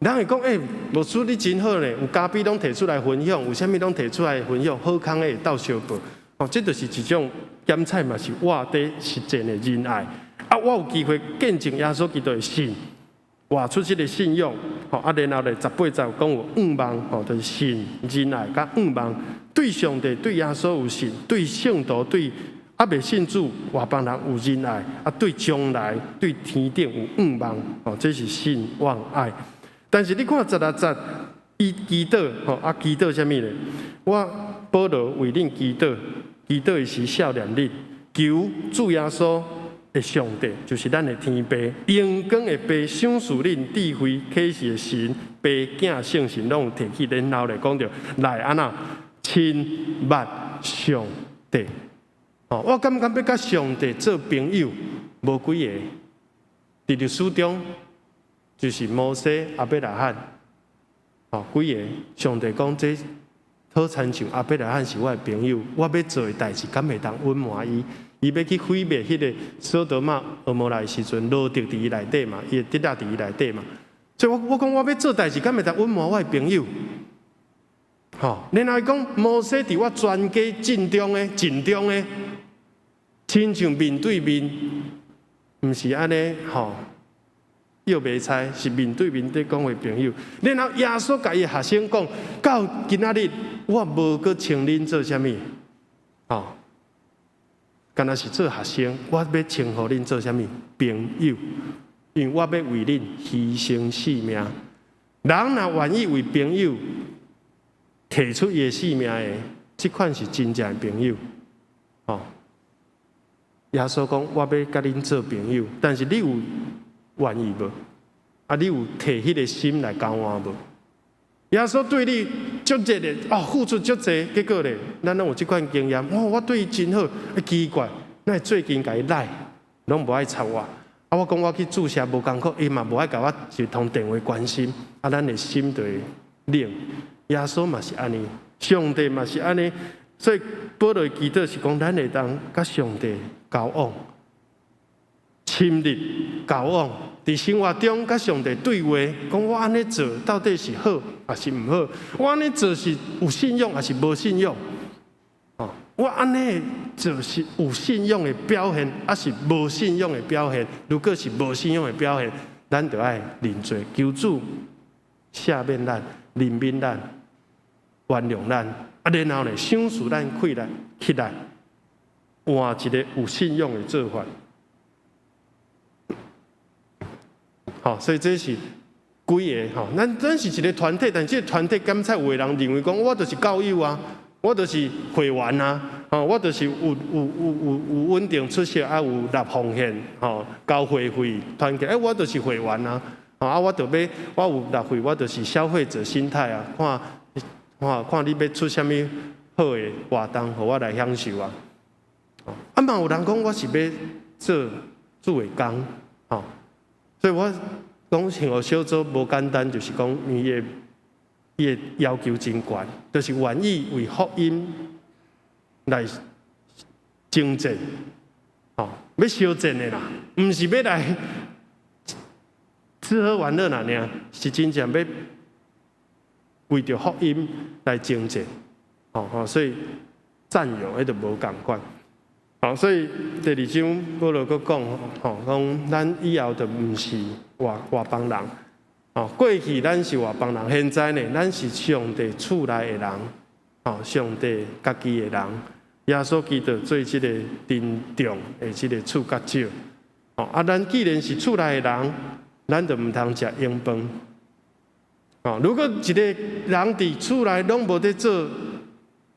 人會講，欸，牧師你真好呢，有咖啡攏提出來分享，有啥物攏提出來分享，好康的會鬥相報。哦，這就是一種檢採嘛，是活佇實踐的仁愛。啊，我有機會見證耶穌基督的信，活出這个信仰。吼，啊，然後咧，18節講有向望，吼，就是信、仁愛佮向望，對上帝、對耶穌有信，對聖徒、對猶未信主外邦人有仁愛，啊，對將來、對天頂有向望。吼，這是信望愛。但是你看16節，伊祈禱，吼，啊，祈禱啥物咧？我保羅為恁祈禱。祈禱的時數念恁，求主耶穌的上帝，就是咱的天父，榮光的父，賞賜恁智慧啟示的神，父子聖神攏有提起，然後來講著來按怎，親密上帝。哦，我感覺欲佮上帝做朋友，無幾个。佇歷史中，就是摩西、亞伯拉罕，哦，幾个上帝講這好親像亞伯拉罕是我的朋友，我欲做的代誌，敢會當隱瞞伊？伊欲去毀滅彼个所多瑪、蛾摩拉的時陣，羅得佇伊內底嘛，伊的侄仔佇伊內底嘛。所以我我講我欲做代誌，敢會當隱瞞我的朋友？吼，然後伊講摩西佇我全家陣中的陣中的，親像面對面，毋是按呢吼，約袂猜是面對面佇講話朋友。然後耶穌共伊學生講，到今仔日我無閣稱恁做啥物，吼，敢若是做學生，我欲稱呼恁做啥物朋友，因為我欲為恁犧牲性命。人若願意為朋友提出伊的性命的，這款是真正的朋友，吼。耶穌講：我欲佮恁做朋友，但是你有願意無？啊，你有提彼个心來交換無？耶穌對你足熱的，哦，付出足濟，結果咧，咱攏有這款經驗。哦，我對伊真好，啊奇怪，哪會最近共伊賴，攏無愛插我。啊，我講我去注射無艱苦，伊嘛無愛共我一通電話關心。啊，咱的心就會冷。耶穌嘛是按呢，上帝嘛是按呢，所以保羅祈禱是講，咱會當佮上帝交往，親密交往，佇生活中佮上帝對話，講我按呢做到底是好抑是毋好？我按呢做是有信仰抑是無信仰？哦，我按呢做是有信仰的表現，抑是無信仰的表現？如果是無信仰的表現，咱就愛認罪，求主赦免咱、憐憫咱、原諒咱，啊，然後呢，賞賜咱氣力起來，換一个有信仰的做法。好，所以這是幾个吼，咱咱是一个團體，但這个團體敢才有的人認為講，我就是教友啊，我就是會員啊，吼，我就是有有有有有穩定出席啊，有納奉獻，吼，交會費團契，欸，我就是會員啊，啊，我就欲，我有納費，我就是消費者心態啊，看看看你欲出啥物好的活動，予我來享受啊。啊嘛有人講我是欲做主的工，吼。所以我講幸福小組無簡單，就是講伊的伊的要求真懸，就是願意為福音來征戰，吼，欲相戰的啦，毋是欲來吃喝玩樂爾爾，是真正欲為著福音來征戰，吼吼，所以戰友彼就無仝款。好，所以第二章保羅閣講，吼，講咱以後就毋是外外邦人，吼，過去咱是外邦人，現在呢，咱是上帝厝內的人，吼，上帝家己的人，耶穌基督做這個珍重的這個處角石，吼，啊，咱既然是厝內的人，咱就毋通食閒飯，吼，如果一個人佇厝內攏無佇做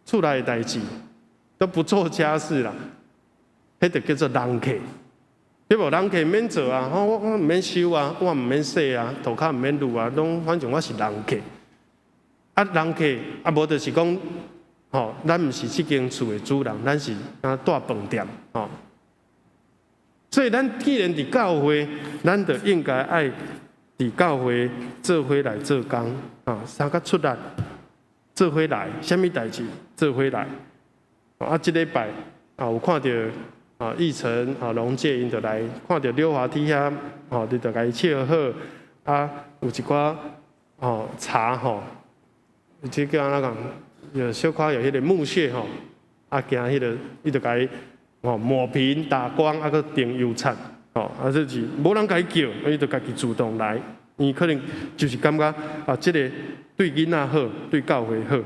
厝內的代誌，都不做家事啦。彼就叫做人客，對無？人客免做啊，我我毋免收啊，我毋免洗啊，塗跤毋免擼啊，攏反正我是人客。啊，人客啊，無就是講，吼，咱毋是這間厝的主人，咱是啊蹛飯店，吼。所以咱既然佇教會，咱就應該愛佇教會做伙來做工，啊，相較出力做伙來，啥物代誌做伙來。啊，這禮拜啊有看著。啊，奕晨啊，龍介𪜶就來看著溜滑梯遐，吼，你就共伊笑好。啊，有一寡吼柴吼，這叫按怎講？有小可有彼个木屑吼，啊，驚彼个，伊就共伊吼抹平打光，啊，閣釘油漆，吼，啊，這是無人共伊叫，伊就家己主動來。伊可能就是感覺啊，這个對囡仔好，對教會好。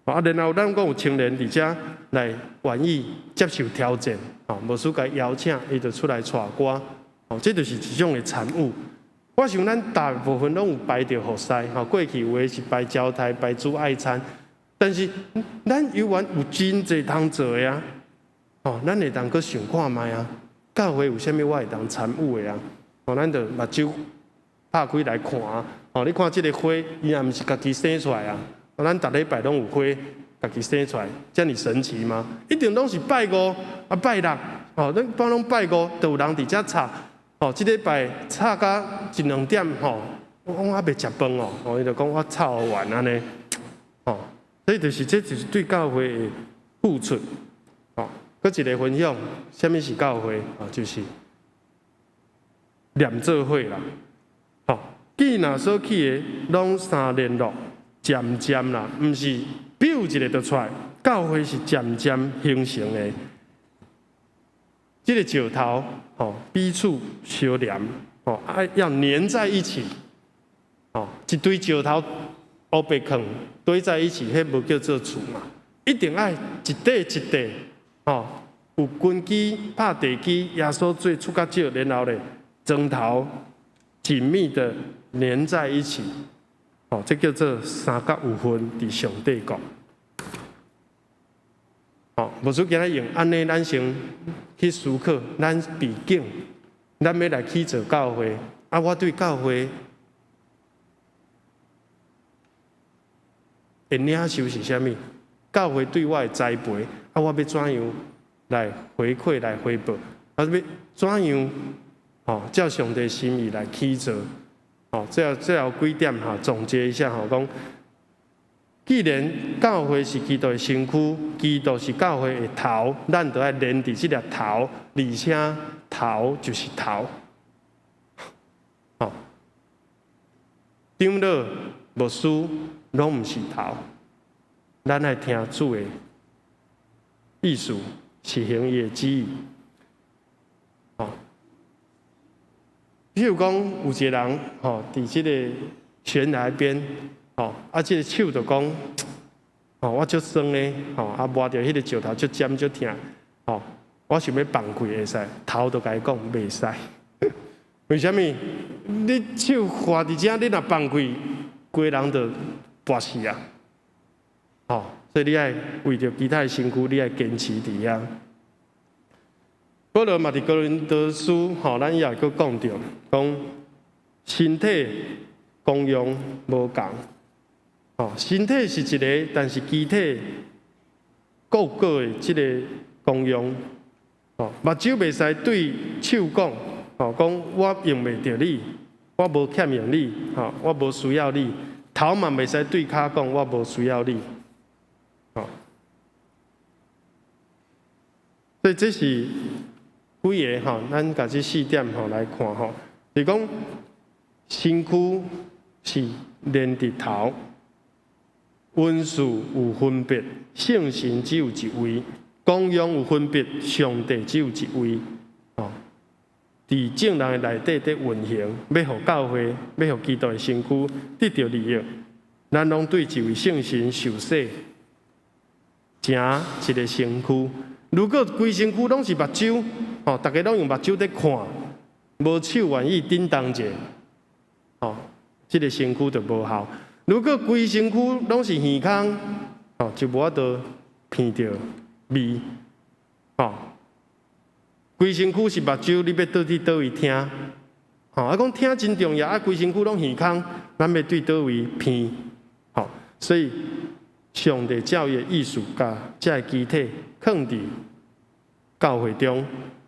啊，然後咱閣有青年佇遮來願意接受挑戰，吼，無需共伊邀請，伊就出來帶歌，吼，這就是一種的產物。我想咱大部分攏有排著服侍，吼，過去有的是排交代、排主愛餐，但是咱猶原有真濟通做的啊，吼，咱會當閣想看覓啊，教會有啥物我會當參與的啊，吼，咱就目睭拍開來看啊，吼，你看這个花，伊也毋是家己生出來啊。咱逐禮拜攏有花，家己生出來，遮爾神奇嗎？一定攏是拜五啊拜六，吼，咱一般攏拜五，就有人佇遮吵，吼，這禮拜吵甲一兩點，吼，我講猶未食飯哦，吼，伊就講我吵完按呢，吼，所以就是這就是對教會的付出，吼，閣一個分享，啥物是教會？啊，就是連做伙啦，吼，既若所起的攏相連絡，漸漸啦，毋是飆一下就出來，教會是漸漸形成的。這個石頭，吼，彼此相連，吼，啊要黏在一起，吼，一堆石頭烏白囥堆在一起，彼無叫做厝嘛，一定愛一塊一塊，吼，有根基拍地基，耶穌做出較少，然後咧，磚頭緊密的連在一起，哦，這叫做三角有份佇上帝國。哦，牧師今仔用按呢，咱先去思考，咱背景，咱欲來起造教會，啊，我對教會的領受是啥物？教會對我的栽培，啊，我欲怎樣來回饋、來回報？啊，欲怎樣？吼，照上帝心意來起造。吼，最後幾點哈，總結一下吼，講，既然教會是基督的身軀，基督是教會的頭，咱就愛連佇這粒頭，而且頭就是頭。吼，長老、牧師攏毋是頭，咱愛聽主的意思，實行伊的旨意。吼，譬如講，有一個人吼，佇這個懸崖邊，吼，啊，這個手就講，吼，我足酸的，吼，啊，摸著彼個石頭足尖足疼，吼，我想欲放開會使，頭就共伊講袂使。為啥物？你手橫佇遮，你若放開，規人就跋死啊！吼，所以你愛為著其他的身軀，你愛堅持佇遐。保羅嘛佇哥林多書，吼，咱也會閣講著，講身體功用無仝，吼，身體是一个，但是肢體各個的這个功用，吼，目睭袂使對手講，吼，講我用袂著你，我無欠用你，吼，我無需要你。頭嘛袂使對跤講，我無需要你，吼。所以這是幾個吼，咱共這四點吼來看吼，是講身軀是連佇頭，恩賜有分別，聖神只有一位，功用有分別，上帝只有一位，吼。佇眾人的內底佇運行，欲予教會，欲予基督的身軀得著利益，咱攏對一位聖神受洗，成一個身軀。如果規身軀攏是目睭，吼，逐家攏用目睭佇看，無手願意振動者，吼，這個身軀就無效。如果規身軀攏是耳孔，吼，就無法度鼻著味，吼。規身軀是目睭，你欲倒佇佗位聽？吼，啊講聽真重要，啊規身軀攏耳孔，咱欲對佗位鼻？吼，所以上帝照伊的意思，共這个肢體囥佇教會中，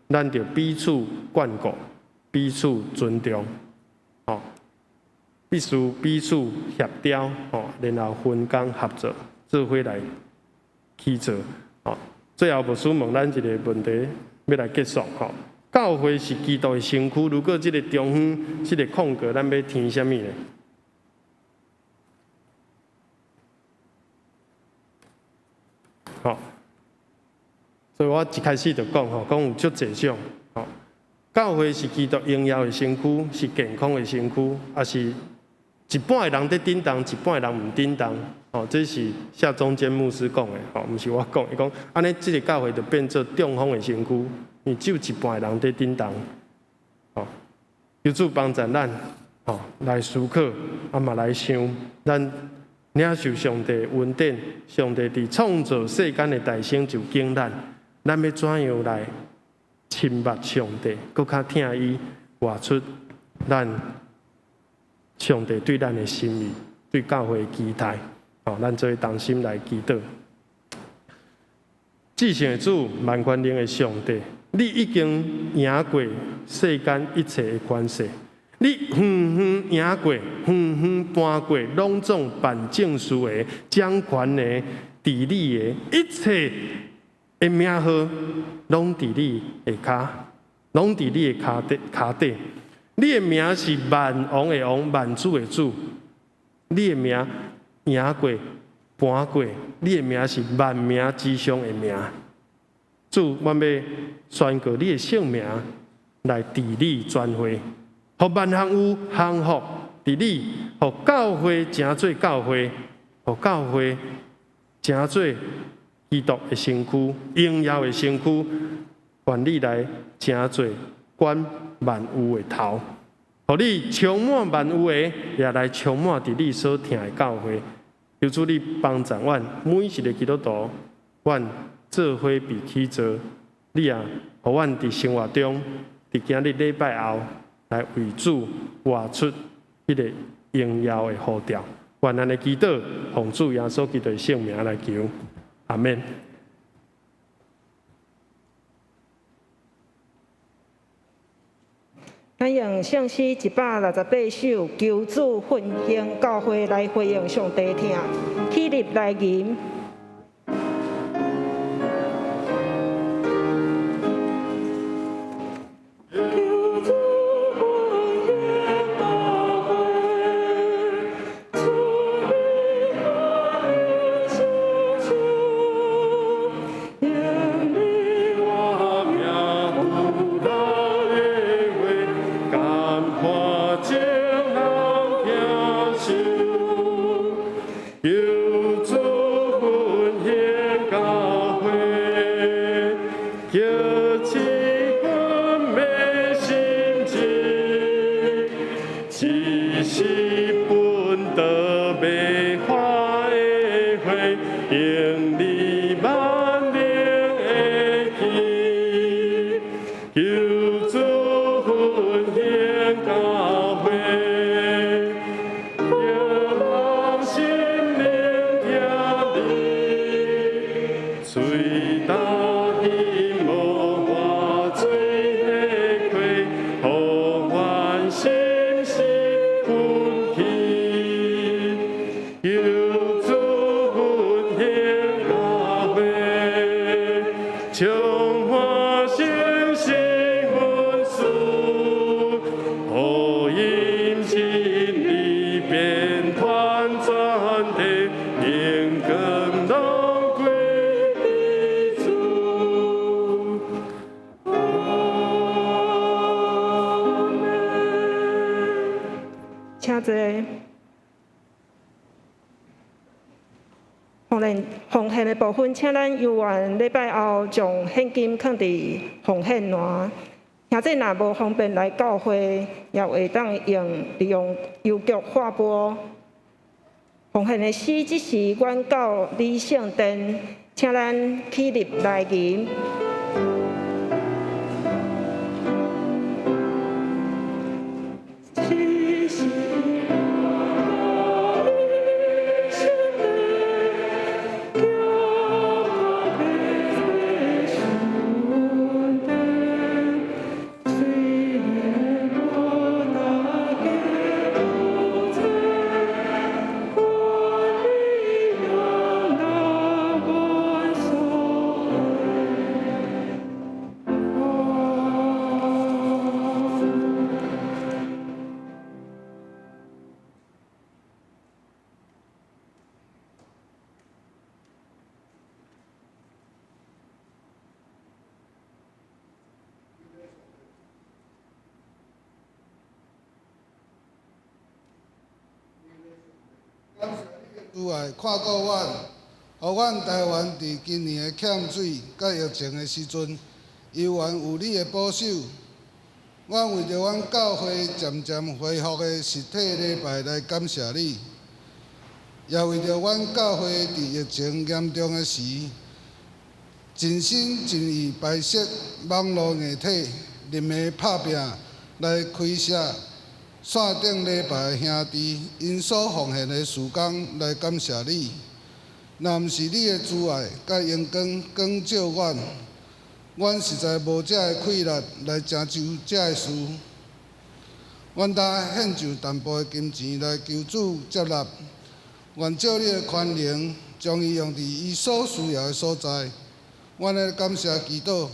咱著彼此關顧，彼此尊重，吼，必須彼此協調，吼，然後分工合作，做伙來起造。吼，最後牧師問咱一个問題。欲來結束吼，教會是基督的身軀。如果這个中間這个空格，咱欲填啥物呢？吼，所以我一開始就講吼，講有足濟種吼。教會是基督榮耀的身軀，是健康的身軀，抑是一半的人佇振動，一半的人毋振動。吼，這是謝宗堅牧師講的，吼，毋是我講。伊講，按呢，這个教會就變做中風的身軀，因為只有一半的人佇振動。吼，求主幫助咱，吼，來思考，啊嘛來想，咱領受上帝恩典，上帝佇創造世間的大先就揀咱，咱欲怎樣來親密上帝，閣較疼伊，活出咱上帝對咱的心意，對教會的期待。吼，咱做伙同心來祈禱。至聖的主，萬權能的上帝，你已經贏過世間一切的權勢，你遠遠贏過，遠遠搬過攏總辦政事的、掌權的、治理的一切的名號，攏佇你的跤，攏佇你的跤底跤底。你的名是萬王的王，萬主的主。你的名贏過、搬過，你的名是萬名之上的名。主，阮欲宣告你的聖名來治理全會，予萬項有降服佇你，予教會成做教會，予教會成做基督的身軀，榮耀的身軀，願你來成做管萬有的頭，予你充滿萬有的，也來充滿佇你所疼的教會。求主你幫助阮每一个基督徒，阮做伙被起造，你也予阮佇生活中，佇今日禮拜後，來為主活出彼个榮耀的呼召。願咱的祈禱，奉主耶穌基督的聖名來求，阿們。咱用聖詩168首《求主奮興教會》來回應上帝疼，起立來吟。求主奮興教會，賜予我的心事，用你我名有力的話，甘看眾人聽受。求主奮興教會，叫氣氛的心志，只是奮鬥袂化的火，用你萬能的氣，求主奮興教會，仰望心靈聽你，吹焦希望化做的溪，予阮心事奮起。求主奮興教會，充滿信心恩賜，予因真理遍傳全地，榮光攏歸予主。阿們。請坐。奉獻的部分，請咱遊完禮拜後，將現金囥佇奉獻籃。兄弟若無方便來教會，也會當用利用郵局劃撥。奉獻的詩這時阮到你聖殿，請咱起立來吟。這是我到你聖殿，叫我白白順地，雖然無大家有濟，願你容納阮所愛。感謝你的慈愛看顧阮，予阮台灣佇今年的欠水佮疫情的時陣，猶原有你的保守。阮為著阮教會漸漸恢復的實體禮拜來感謝你，也為著阮教會佇疫情嚴重的時，盡心盡意排斥網路硬體，臨時拍拚來開設線頂禮拜的兄弟，𪜶所奉獻的時工來感謝你。若毋是你的慈愛佮榮光光照阮，阮實在無這个氣力來成就這个事。阮焦獻上淡薄的金錢來求主接納，願照你的寬容，將伊用佇伊所需要的所在。阮的感謝祈禱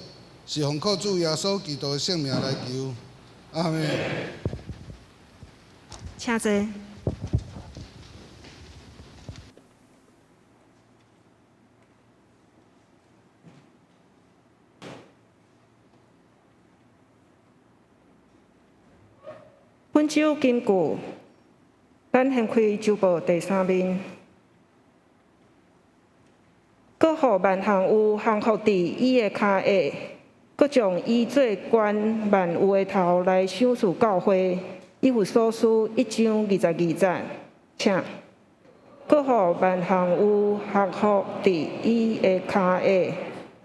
是奉靠主耶穌基督的聖名來求，阿們。請坐。本周金句，咱掀開週報第三面。閣予萬項有降服佇伊的跤下，閣將伊做懸萬有的頭來賞賜教會。以弗所書一章二十二節，請。閣予萬項有降服佇伊的跤下，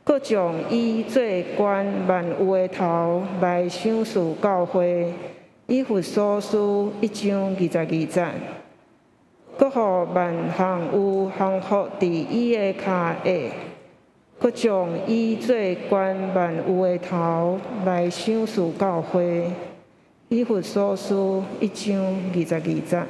閣將伊做懸萬有的頭來賞賜教會。以弗所書一章二十二節，閣予萬項有降服佇伊的跤下，閣將伊做懸萬有的頭來賞賜教會。以弗所書一章二十二節。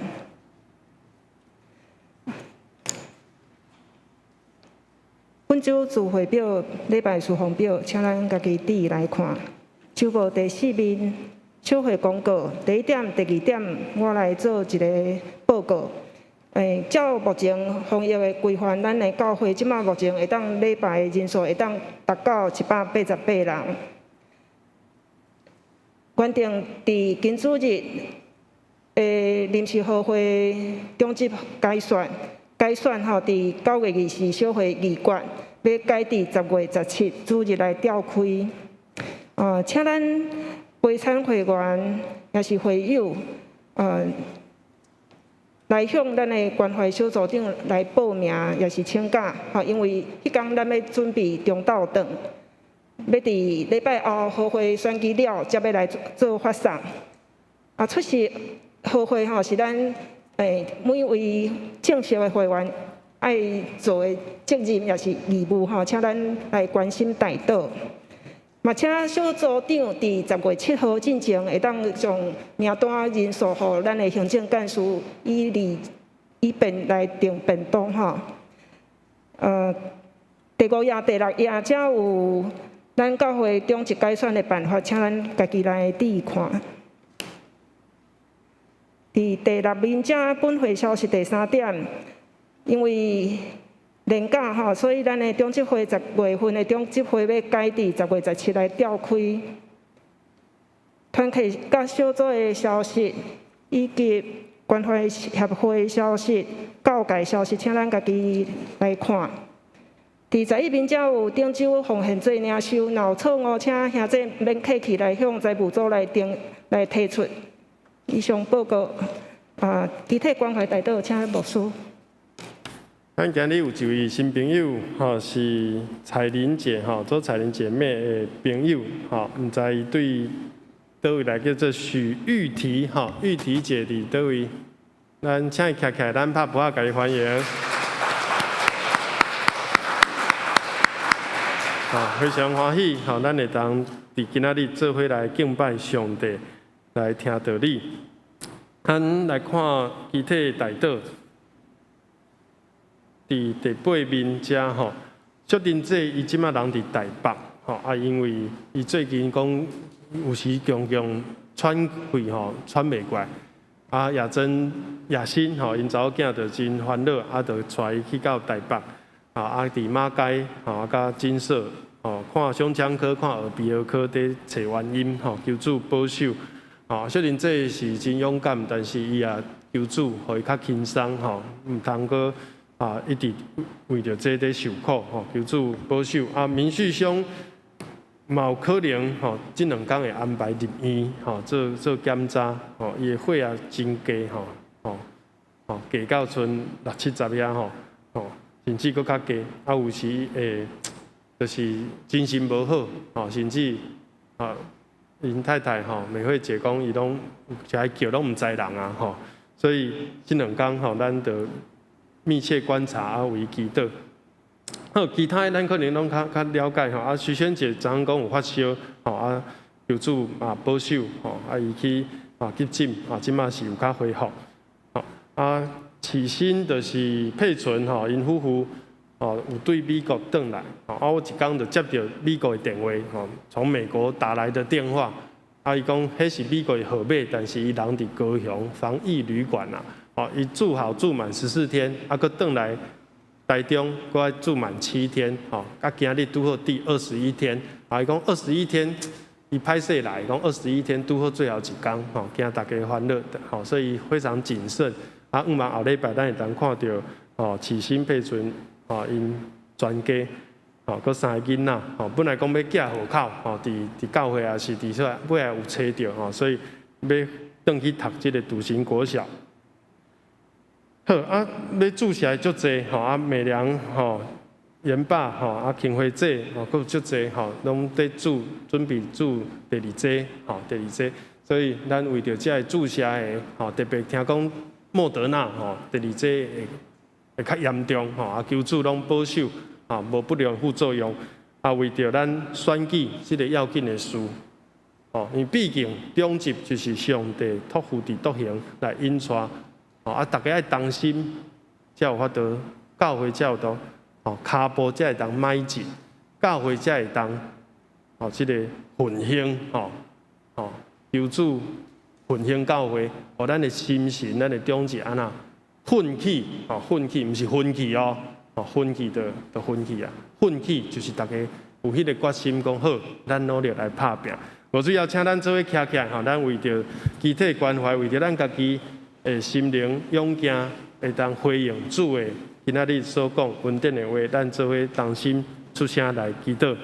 本周聚會表、禮拜事奉表，請咱家己佇來看。週報第四面。小會公告，第一點、第二點，我來做一個報告。照目前防疫的規範，咱的教會這馬目前會當禮拜的人數會當達到188人。原定佇今主日的臨時合會長執改選，改選吼，佇9月24小會議決，欲改佇10月17主日來召開。請咱會參會員，也是會友，來向咱的關懷小組長來報名，也是請假，吼，因為彼工咱欲準備中晝頓，欲佇禮拜後合會選舉了，才欲來做發送。出席合會吼，是咱每位正式的會員愛做的責任，也是義務吼，請咱來關心代禱。嘛，請小組長佇10月7號進前，會當將名單人數予咱的行政幹事，以便來訂便當吼。第五頁、第六頁，遮有咱教會長執改選的辦法，請咱家己來注意看。佇第六面遮本會消息第三點，因為連假吼，所以咱的長執會十月份的長執會欲改佇10月17來召開。團契佮小組的消息，以及關懷協會消息、教界消息，請咱家己來看。佇11面遮有頂周奉獻祭領受，若有錯誤，請兄姊免客氣來向財務組來訂來提出。以上報告，肢體關懷代禱，請牧師。咱今日有一位新朋友，吼，是彩玲姐，吼，做彩玲姐妹的朋友，吼，毋知伊對佗位來叫做許玉緹，吼，玉緹姐佇佗位？咱請伊徛起來，咱拍噗仔共伊歡迎。好，非常歡喜，吼，咱會當佇今仔日做伙來敬拜上帝，來聽道理。咱來看肢體代禱。佇第八面遮吼，淑珍姐伊這馬人佇台北吼，因為伊最近講有時常常喘氣吼，喘袂過來。亞珍、亞新吼，𪜶查某囝就真煩惱，就帶伊去到台北，佇馬偕吼，佮診所吼，看胸腔科、看耳鼻喉科，佇揣原因吼，求主保守。吼，淑珍姐是真勇敢，但是伊也求主，予伊較輕鬆吼，毋通閣一直為著這佇受苦吼，求主保守。明旭兄嘛有可能吼，這兩工會安排入院吼，做做檢查吼，伊的血壓真低吼，吼吼低到賰六七十遐吼，吼甚至閣較低。有時會就是精神無好吼，甚至𪜶太太吼美惠姐講，伊攏有時叫攏毋知人啊吼，所以這兩工吼，咱就密切观察啊，為祈禱。好，其他的咱可能攏較較了解吼。啊，徐萱姐昨昏講有發燒，吼啊，求主啊保守，吼啊伊去啊急診，啊這馬是有較恢復。吼啊，起先就是佩純吼，𪜶夫婦吼有對美國轉來，吼啊我一工就接著美國的電話，吼從美國打來的電話，啊伊講彼是美國的號碼，但是伊人佇高雄防疫旅館啊，吼伊住好住滿14天，啊閣轉來台中，閣愛住滿7天，吼啊今日拄好第21天，啊伊講二十一天，伊歹勢來，講二十一天拄好最後一工，吼驚大家煩惱，吼所以非常謹慎。啊，向望後禮拜咱會當看著，吼啟新佩純，吼𪜶全家，吼閣三个囡仔，吼本來講欲寄戶口，吼佇佇教會也是佇說尾仔有揣著，吼所以欲轉去讀這个篤行國小。好啊，欲注射的足濟，吼啊美良，吼嚴爸，吼啊慶輝姐，吼閣有足濟，吼攏佇注準備注第二劑，吼第二劑，所以咱為著這个注射的，吼特別聽講。莫德納吼，第二劑會會較嚴重吼，啊求主攏保守，吼無不良副作用，啊為著咱選舉這个要緊的事，吼，因為畢竟長執就是上帝託付佇獨行來引帶，吼啊，逐家愛同心，才有法度教會才有當，吼跤步才會當邁進，教會才會當，吼這个奮興，吼吼求主。奮興教會，予咱的心神、咱的長執按怎奮起，吼奮起，毋是奮起哦，吼奮起就就奮起啊，奮起就是逐家有彼个決心，講好，咱努力來拍拚。無主要請咱做伙徛起來，吼，咱為著肢體關懷，為著咱家己的心靈勇健，會當回應主的今仔日所講恩典的話，咱做伙同心出聲來祈禱。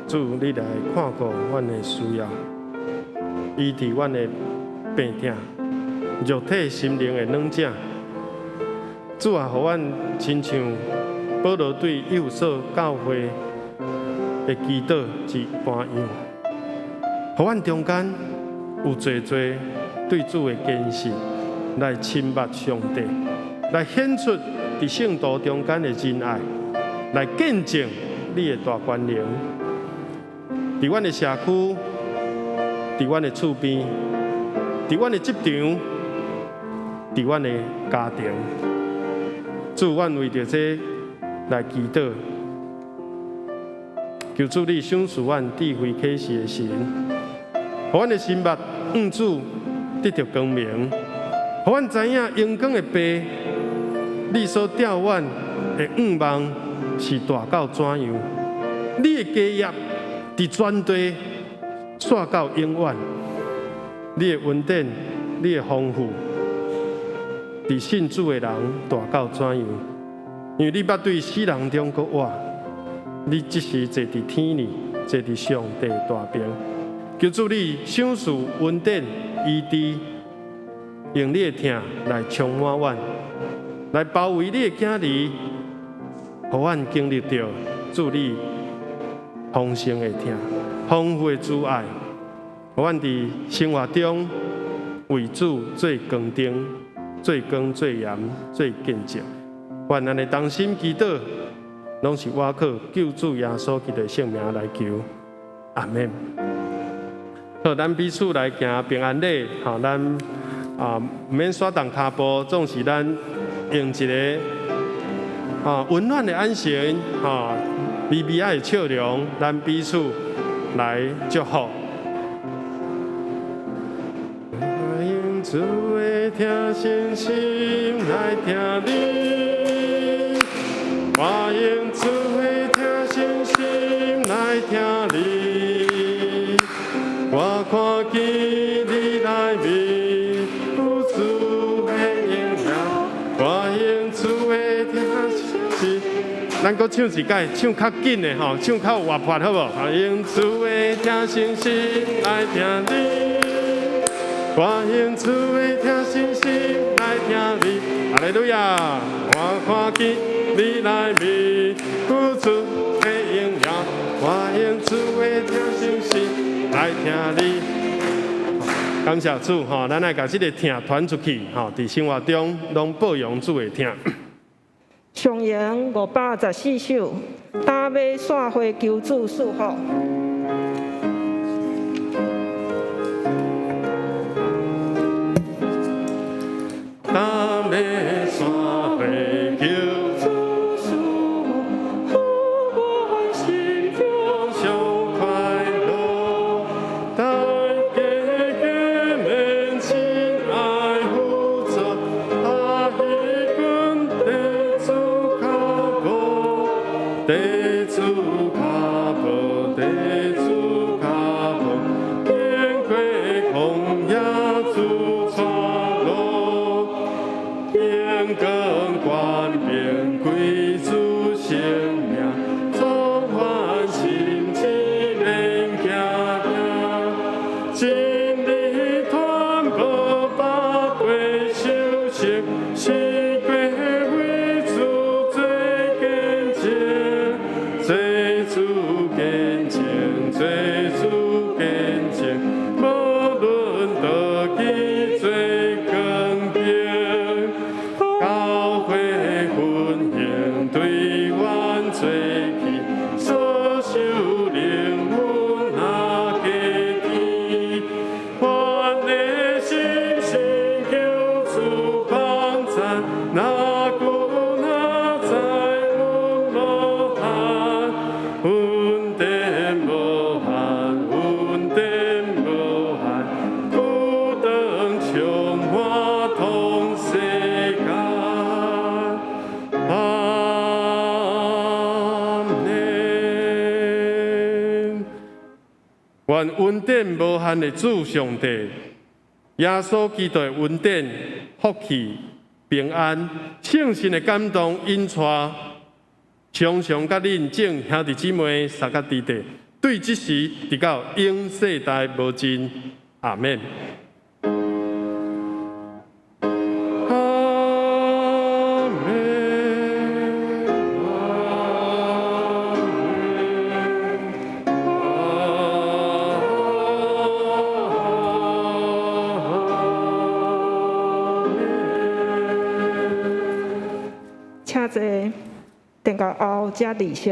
主，你來看顧阮的需要，醫治阮的病痛，肉體、心靈的軟弱。主啊，予阮親像保羅對以弗所教會的祈禱一般樣，予阮中間有濟濟對主的堅信，來親密上帝，來顯出佇聖徒中間的仁愛，來見證你的大權能。佇阮的社區，佇阮的厝邊，佇阮的職場，佇阮的家庭，主，阮為著這來祈禱，求主你賞賜阮智慧啟示的神，予阮的心目向主得著光明，予阮知影榮光的父，你所召阮的願望是大到怎樣，你的家業佇全地煞到永遠，你的恩典、你的豐富，佇信主的人大到怎樣？因為你捌對死人中閣活，你這時坐佇天裡，坐佇上帝大爿。求主你賞賜恩典、醫治，用你的疼來充滿阮，來包圍你的囝兒，予阮經歷著主你豐盛的疼、豐富的慈愛，予阮佇生活中為主做光燈、做光、做鹽、做見證。願咱的同心祈禱，攏是倚靠救主耶穌基督的聖名來求，阿們。好，咱彼此來行平安禮，吼，咱啊毋免甩動跤步，總是咱用一个啊溫暖的眼神，吼，微微仔的笑容，咱彼此來祝福。用主的疼信心來聽你，我用主的疼信心來聽你，我看見你內面有主的榮耀，我用主的疼信心。咱閣唱一擺，唱較緊的吼，唱較有活潑，好無？用主的疼信心來聽你，我用主的疼信心來聽你，哈利路亞！我看見你內主的疼惜是來疼你。感謝主吼，咱來共這个疼傳出去吼，佇生活中攏報揚主的疼。上詠514首，擔馬散花求主賜福。擔馬散花求主賜福，予阮心中上快樂。大家見面親愛扶助，阿彼跟地主跤步，地主跤步，地主跤步，經過曠野主帶路，榮光權柄歸主聖名，眾凡心志連行行，真理傳播百倍收成，四界為主做見證，做主見證，做主見證，無論倒去做光景，教會奮興對阮做去，所受靈恩若加添，阮的心是求主幫贊，若久若知阮無限，恩典無限，恩典無限，孤單充滿通世間。阿們。願恩典無限的主上帝，耶穌基督的恩典、福氣、平安、聖神的感動引帶，常常佮恁眾兄弟姊妹、三甲弟弟，對這時直到永世代無盡。阿們。阿們，阿們。請坐，定到後才離席。